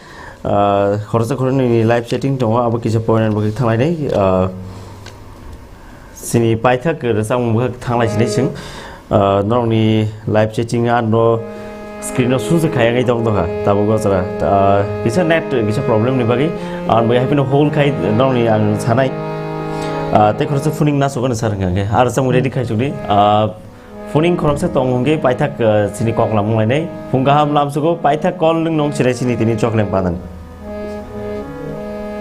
ah, khoroksa khoroknwi ni live chatting tongo, abo kisa point ni bwkhak thanglai nai, ah, sini paithak rwchapmung bwkhak thanglai sinai chwng. Ah, norokni live chatting ano screen o sujak khai wngwi tong tongkha tabuk o jora. Ah, kisa net kisa problem ni bagwi ang bai haphino hold khai norokni ang sanai. Ah, tei khoroksa phoning nasogo ni sir hwnkha khe aro chwng ready khai chukdi. Ah, phoning khoroksa tong hwnkhe paithak, ah, sini kok lamung lainai phung kaham lamsugo paithak call nwng nong sirai sini tini chokleng panani.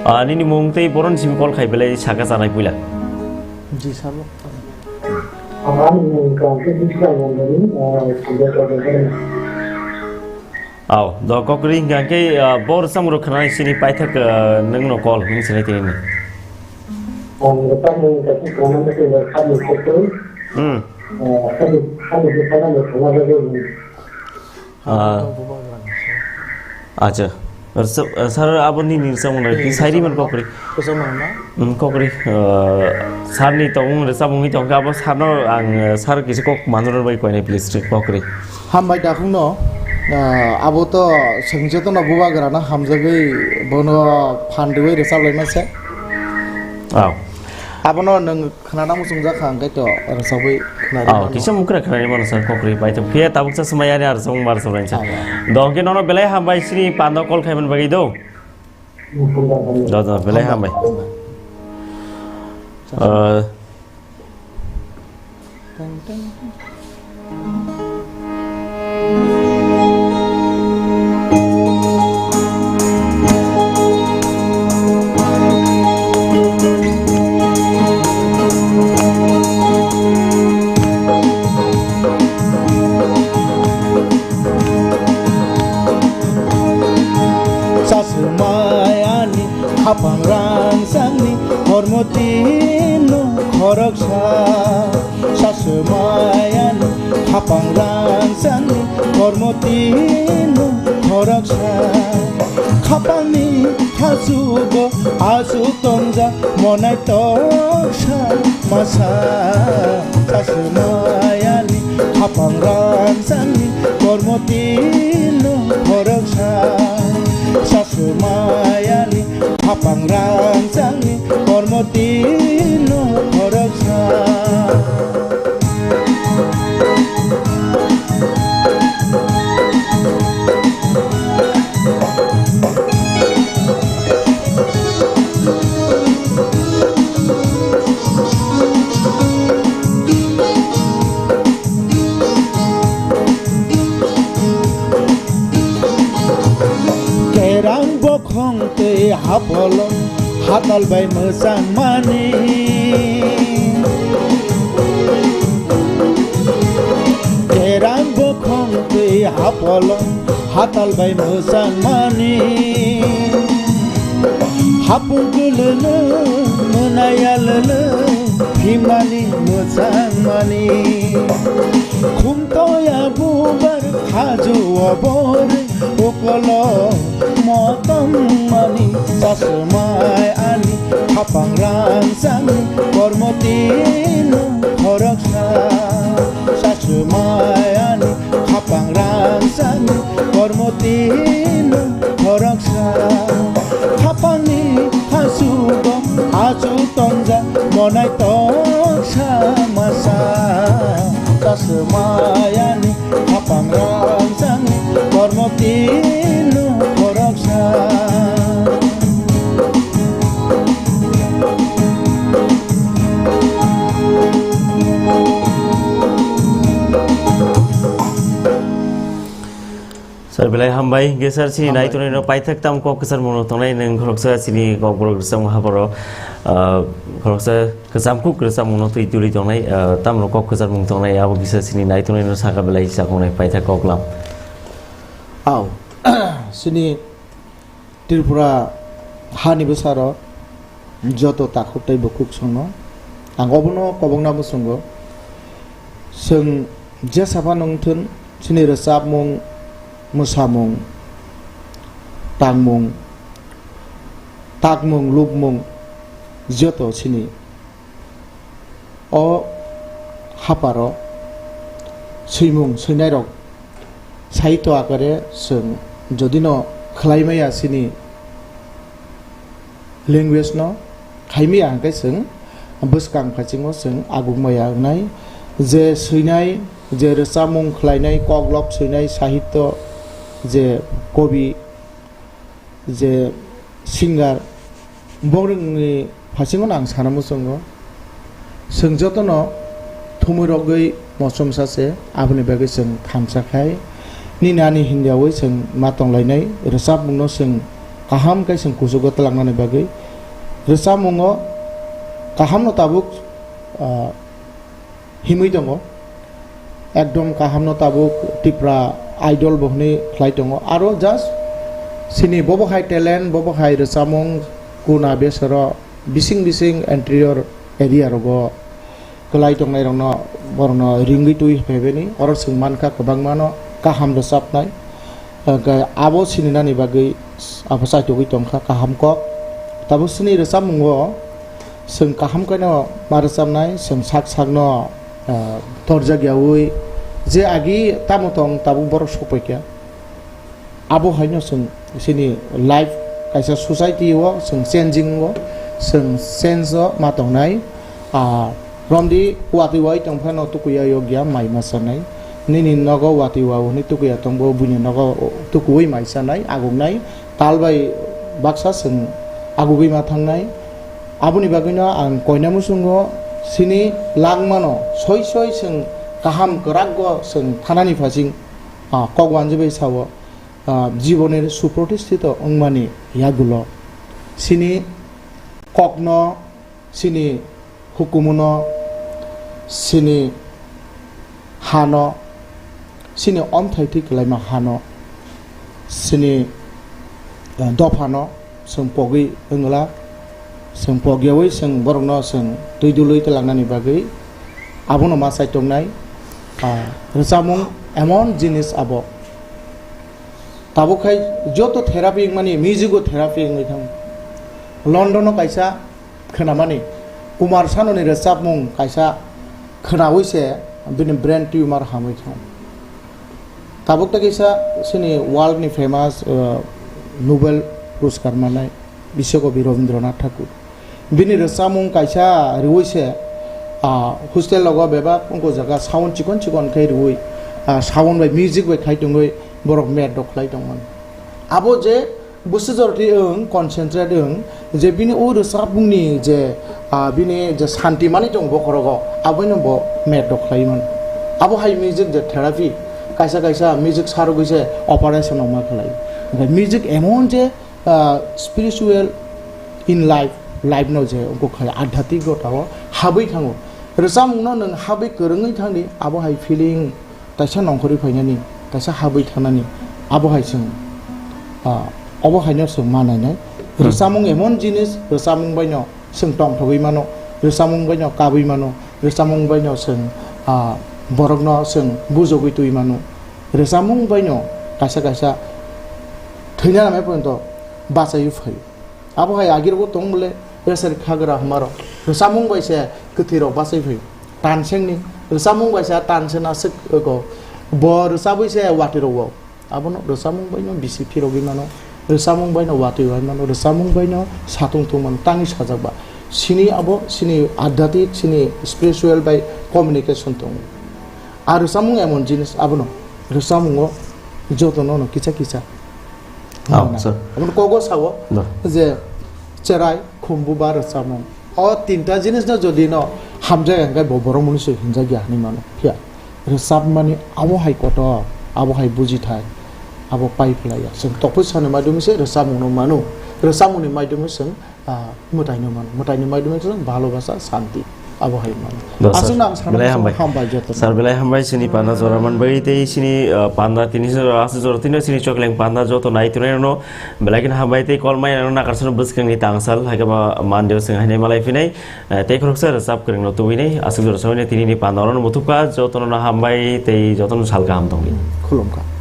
Ah, nini mung tei boron simi call khai belai saka chanai puila. Ji sabo. Ang ani mung kangkhe Biswal Mondoli, ah, Sundar Chowdhury. Aw, do kokri hingka khe, ah, bor samro khnani sini paithak, ah, nwngno call hwnwi sinai tini. Ang rwchapmung kaisa khwnamani tei rwchapmung kokri. Hmm. Ah, hani, hani bwkhano khwnajagwi. Ah, acha. Rwchap-, ah, sir, abo nini rwchapmung nai, sairi man kokri. Rwchapmung na? Hmm, kokri. Ah, sir ni tongmung rwchapmung ni tongkha, abo sir no ang, ah, sir kisa kok manjor bai koinai, please, kokri. Hambai dakhung no, ah, abo to sengjo to no bubagra no hamjagwi bono phan rwui rwchap laima se. Aw. Abono nwng Khwnana muchungjak kha, hwnkhe to rwchapwi khwnari mano. Oh, kisa mukra khwnari mano sir, kokri bai to. Phiya tabuk sa swmai ani ar song mar song sa. Ah, ya. Do, hwnkhe nono belai hambai sini panda call khaiman bagwi do. Muchungjak hambai. Do, do, belai hambai. Hambai. Eh. Tang, tang, tang. Chaswmai ani khapang rangchakni kormo tino khoroksa. Chaswmai ani khapang rangchakni kormo tino khoroksa. Khapangni hachugo achuk tongjak monai toksa masa. Chaswmai ani khapang rangchakni kormo tino khoroksa. Chaswmai ani khapang rangchakni kormo tino khoroksa. Kerang bokhong tei hapolo. Hatal bai mwchang mani, kerang bokhong twi hapolo. Hatal bai mwchang mani, hapung kululu, mwnaya lulu, himani mwchang mani. Khumtoya bubar khaju obor, ukolo motom mani, chasmai ani, khapang rang sani, kormo tino khoroksa. Chasmai ani, khapang rang sani, kormo tino khoroksa. Khapangni hasugo achu tongjak, monai toksa masa. Chasmai ani, khapang rang sani, kormo tino khoroksa. Sir, belai hambai. Hwnkhe sir, chini hambai. Naitongnai no paithak tam kok kwchar mungno tongnai, nwng khoroksa chini kokborok rwchapmung haboro, ah, khoroksa kwcham kuk rwchapmung no twi tuli tongnai, ah, tamno kok kwchar mung tongnai, abo kisa chini naitongnai no saka belai chakhongnai paithak koklam. Aw, chini Tripura hani bwsarok joto takhuk tei bukhuk songno ang obono kobokna muchungo. Chwng jesa phano wngthun, chini rwchapmung, mwsamung, tangmung, takmung, lukmung joto chini o haparo swimung swinairok sahityo akare chwng jodino khwlai maya chini language no khai maya hwnkhe chwng bwskang phaichingo chwng aguk maya wngnai. Je swinai, je rwchapmung khwlainai, koklop swinai, sahityo, je kobi, je singer, borokni phasingo ang sana muchungo. Chwng jotono thumui rogwi mochomsa se, aboni bagwi chwng thansa khai. Nini ani hinjaui chwng ma tonglainai, rwchapmungno chwng kaham khe chwng kuchugo twlangnani bagwi. Rwchapmungo kahamno tabuk, ah, himwi tongo. Ekdom kahamno tabuk Tipra Idol bo hwnwi khlai tongo. Aro just chini bobo hai talent, bobo hai rwchapmung kuna besero bising bising interior area rogo kwlai tongnai rokno borokno ringwi twi phaibani. Oro chwng mankha kwbangmano kaham rwchapnai. Hwnkhe abo sininani bagwi abo chaitugwi tongkha kaham kok. Tabuk chini rwchapmungo chwng kaham khe no ma rwchapnai, chwng sak sakno, ah, torjak yaui je agi tamo tong tabuk borok sokpaikha. Abo haino chwng chini life kaisa society o chwng changing o, chwng change o ma tongnai. Ah, romdi watwi wai tongphano tukuya yokya mai ma chanai. Nini nogo watwi wa hwnwi tukuya tongbo buini nogo tukuwi mai chanai, aguknai. Tal bai baksa chwng agugwi ma thangnai. Aboni bagwino ang koina muchungo chini langmano soi soi chwng kaham kwrakgo chwng thanani phasing, ah, kok wanjwi bai sao, ah, jibonir suprotistito wngmani yagulo chini kokno, chini hukumuno, chini hano, chini omthai twi kwlaima hano, chini, eh, dophano chwng pogwi wngla, chwng pogyaui chwng borokno chwng twi dului twlangnani bagwi abono ma chaitongnai, ah, rwchapmung emon jinis abo. Tabuk khai joto therapy wngmani music o therapy wngwi thango. London o kaisa khwnamani Kumar Sanuni rwchapmung kaisa khwnaui se bini brain tumor hamwi thango. Tabuk tei kisa chini world ni famous, uh, Nobel Puruskar manai Biswakobi Rabindranath Thakur. Bini rwchapmung kaisa rwui se, ah, hostel logo bebak wngkha jaga sound chikon chikon khe rwui, ah, sound bai music bai khai tongwi borok met rok khlai tongmani. Abo je Bwswk joroti wng, concentrate wng, je bini o rwchapmungni je, ah, bini je santi mani tongo bokhorogo, aboino bo met rok khlai mano. Abo hai music je therapy, kaisa kaisa music sarogwi se operation rok ma khlai. Hwnkhe music emon je, ah, spiritual in life, life no je wngkha adhyatmik gotao habwi thango. Rwchapmung no nwng habwi kwrwngwi thangdi, abo hai feeling taisa nongkhorwi phainani, taisa habwi thangnani, abo hai chwng, ah, obo haino chwng ma nainai. Hmm. Rwchapmung emon jinis, rwchapmung baino chwng tongthogwi mano, rwchapmung baino kabwi mano, rwchapmung baino chwng, ah, borokno chwng bujogwi twi mano. Rwchapmung baino kaisa kaisa thwina namai porjonto bachaiwi phaio. Abo hai agirokbo tong bole, resari khagra hwnmarok. Rwchapmung bai se kwthwirok bachai phaio. Tansengni rwchapmung bai se tansena swk ego. Bo rwchabwi se watwirok wao. Abono rwchapmung baino bisi phirogwi mano. Rwchapmung baino watwi wai mano. Rwchapmung baino satung thung mano. Tangwi sajak ba. Sini abo, sini adhyatmik, sini spiritual bai communication tongo. A rwchapmung emon jinis abono. Rwchapmungo jotono no kisa kisa. Oh, sir. Abono kogo sao No. je cherai, khumbu ba rwchapmung. O tinta jinis no jodi no hamjak hwnkhe bo borok mwnwi se hinjak ya hinwi mano. Phiya rwchapmani abo hai kotor, abo hai bujithai, abo pai phlai ya. Chwng tokphai sani maidumi se rwchapmung no mano. Rwchapmung ni maidumi chwng, ah, mwtai no mano. Mwtai ni maidumi chwng bhalobasa, santi. Abo hai mano. Da, sir. Aswk no ang sana Belai hambai. Hambai joto. Sir, belai hambai sini panda jora man bai tei sini, uh, panda tini jora, aswk jora tini sini chokleng panda joto nai tunai no belai kin hambai tei kol mai no nakar sano bwskang ni tangsal hai khe ba mandir sing hai nai malai phinai, uh, tei khoroksa rwchap kwrwng no tubui nai aswk jora samai tini ni panda no muthupka joto no hambai tei joto no sal kaham tongwi. Khulumkha.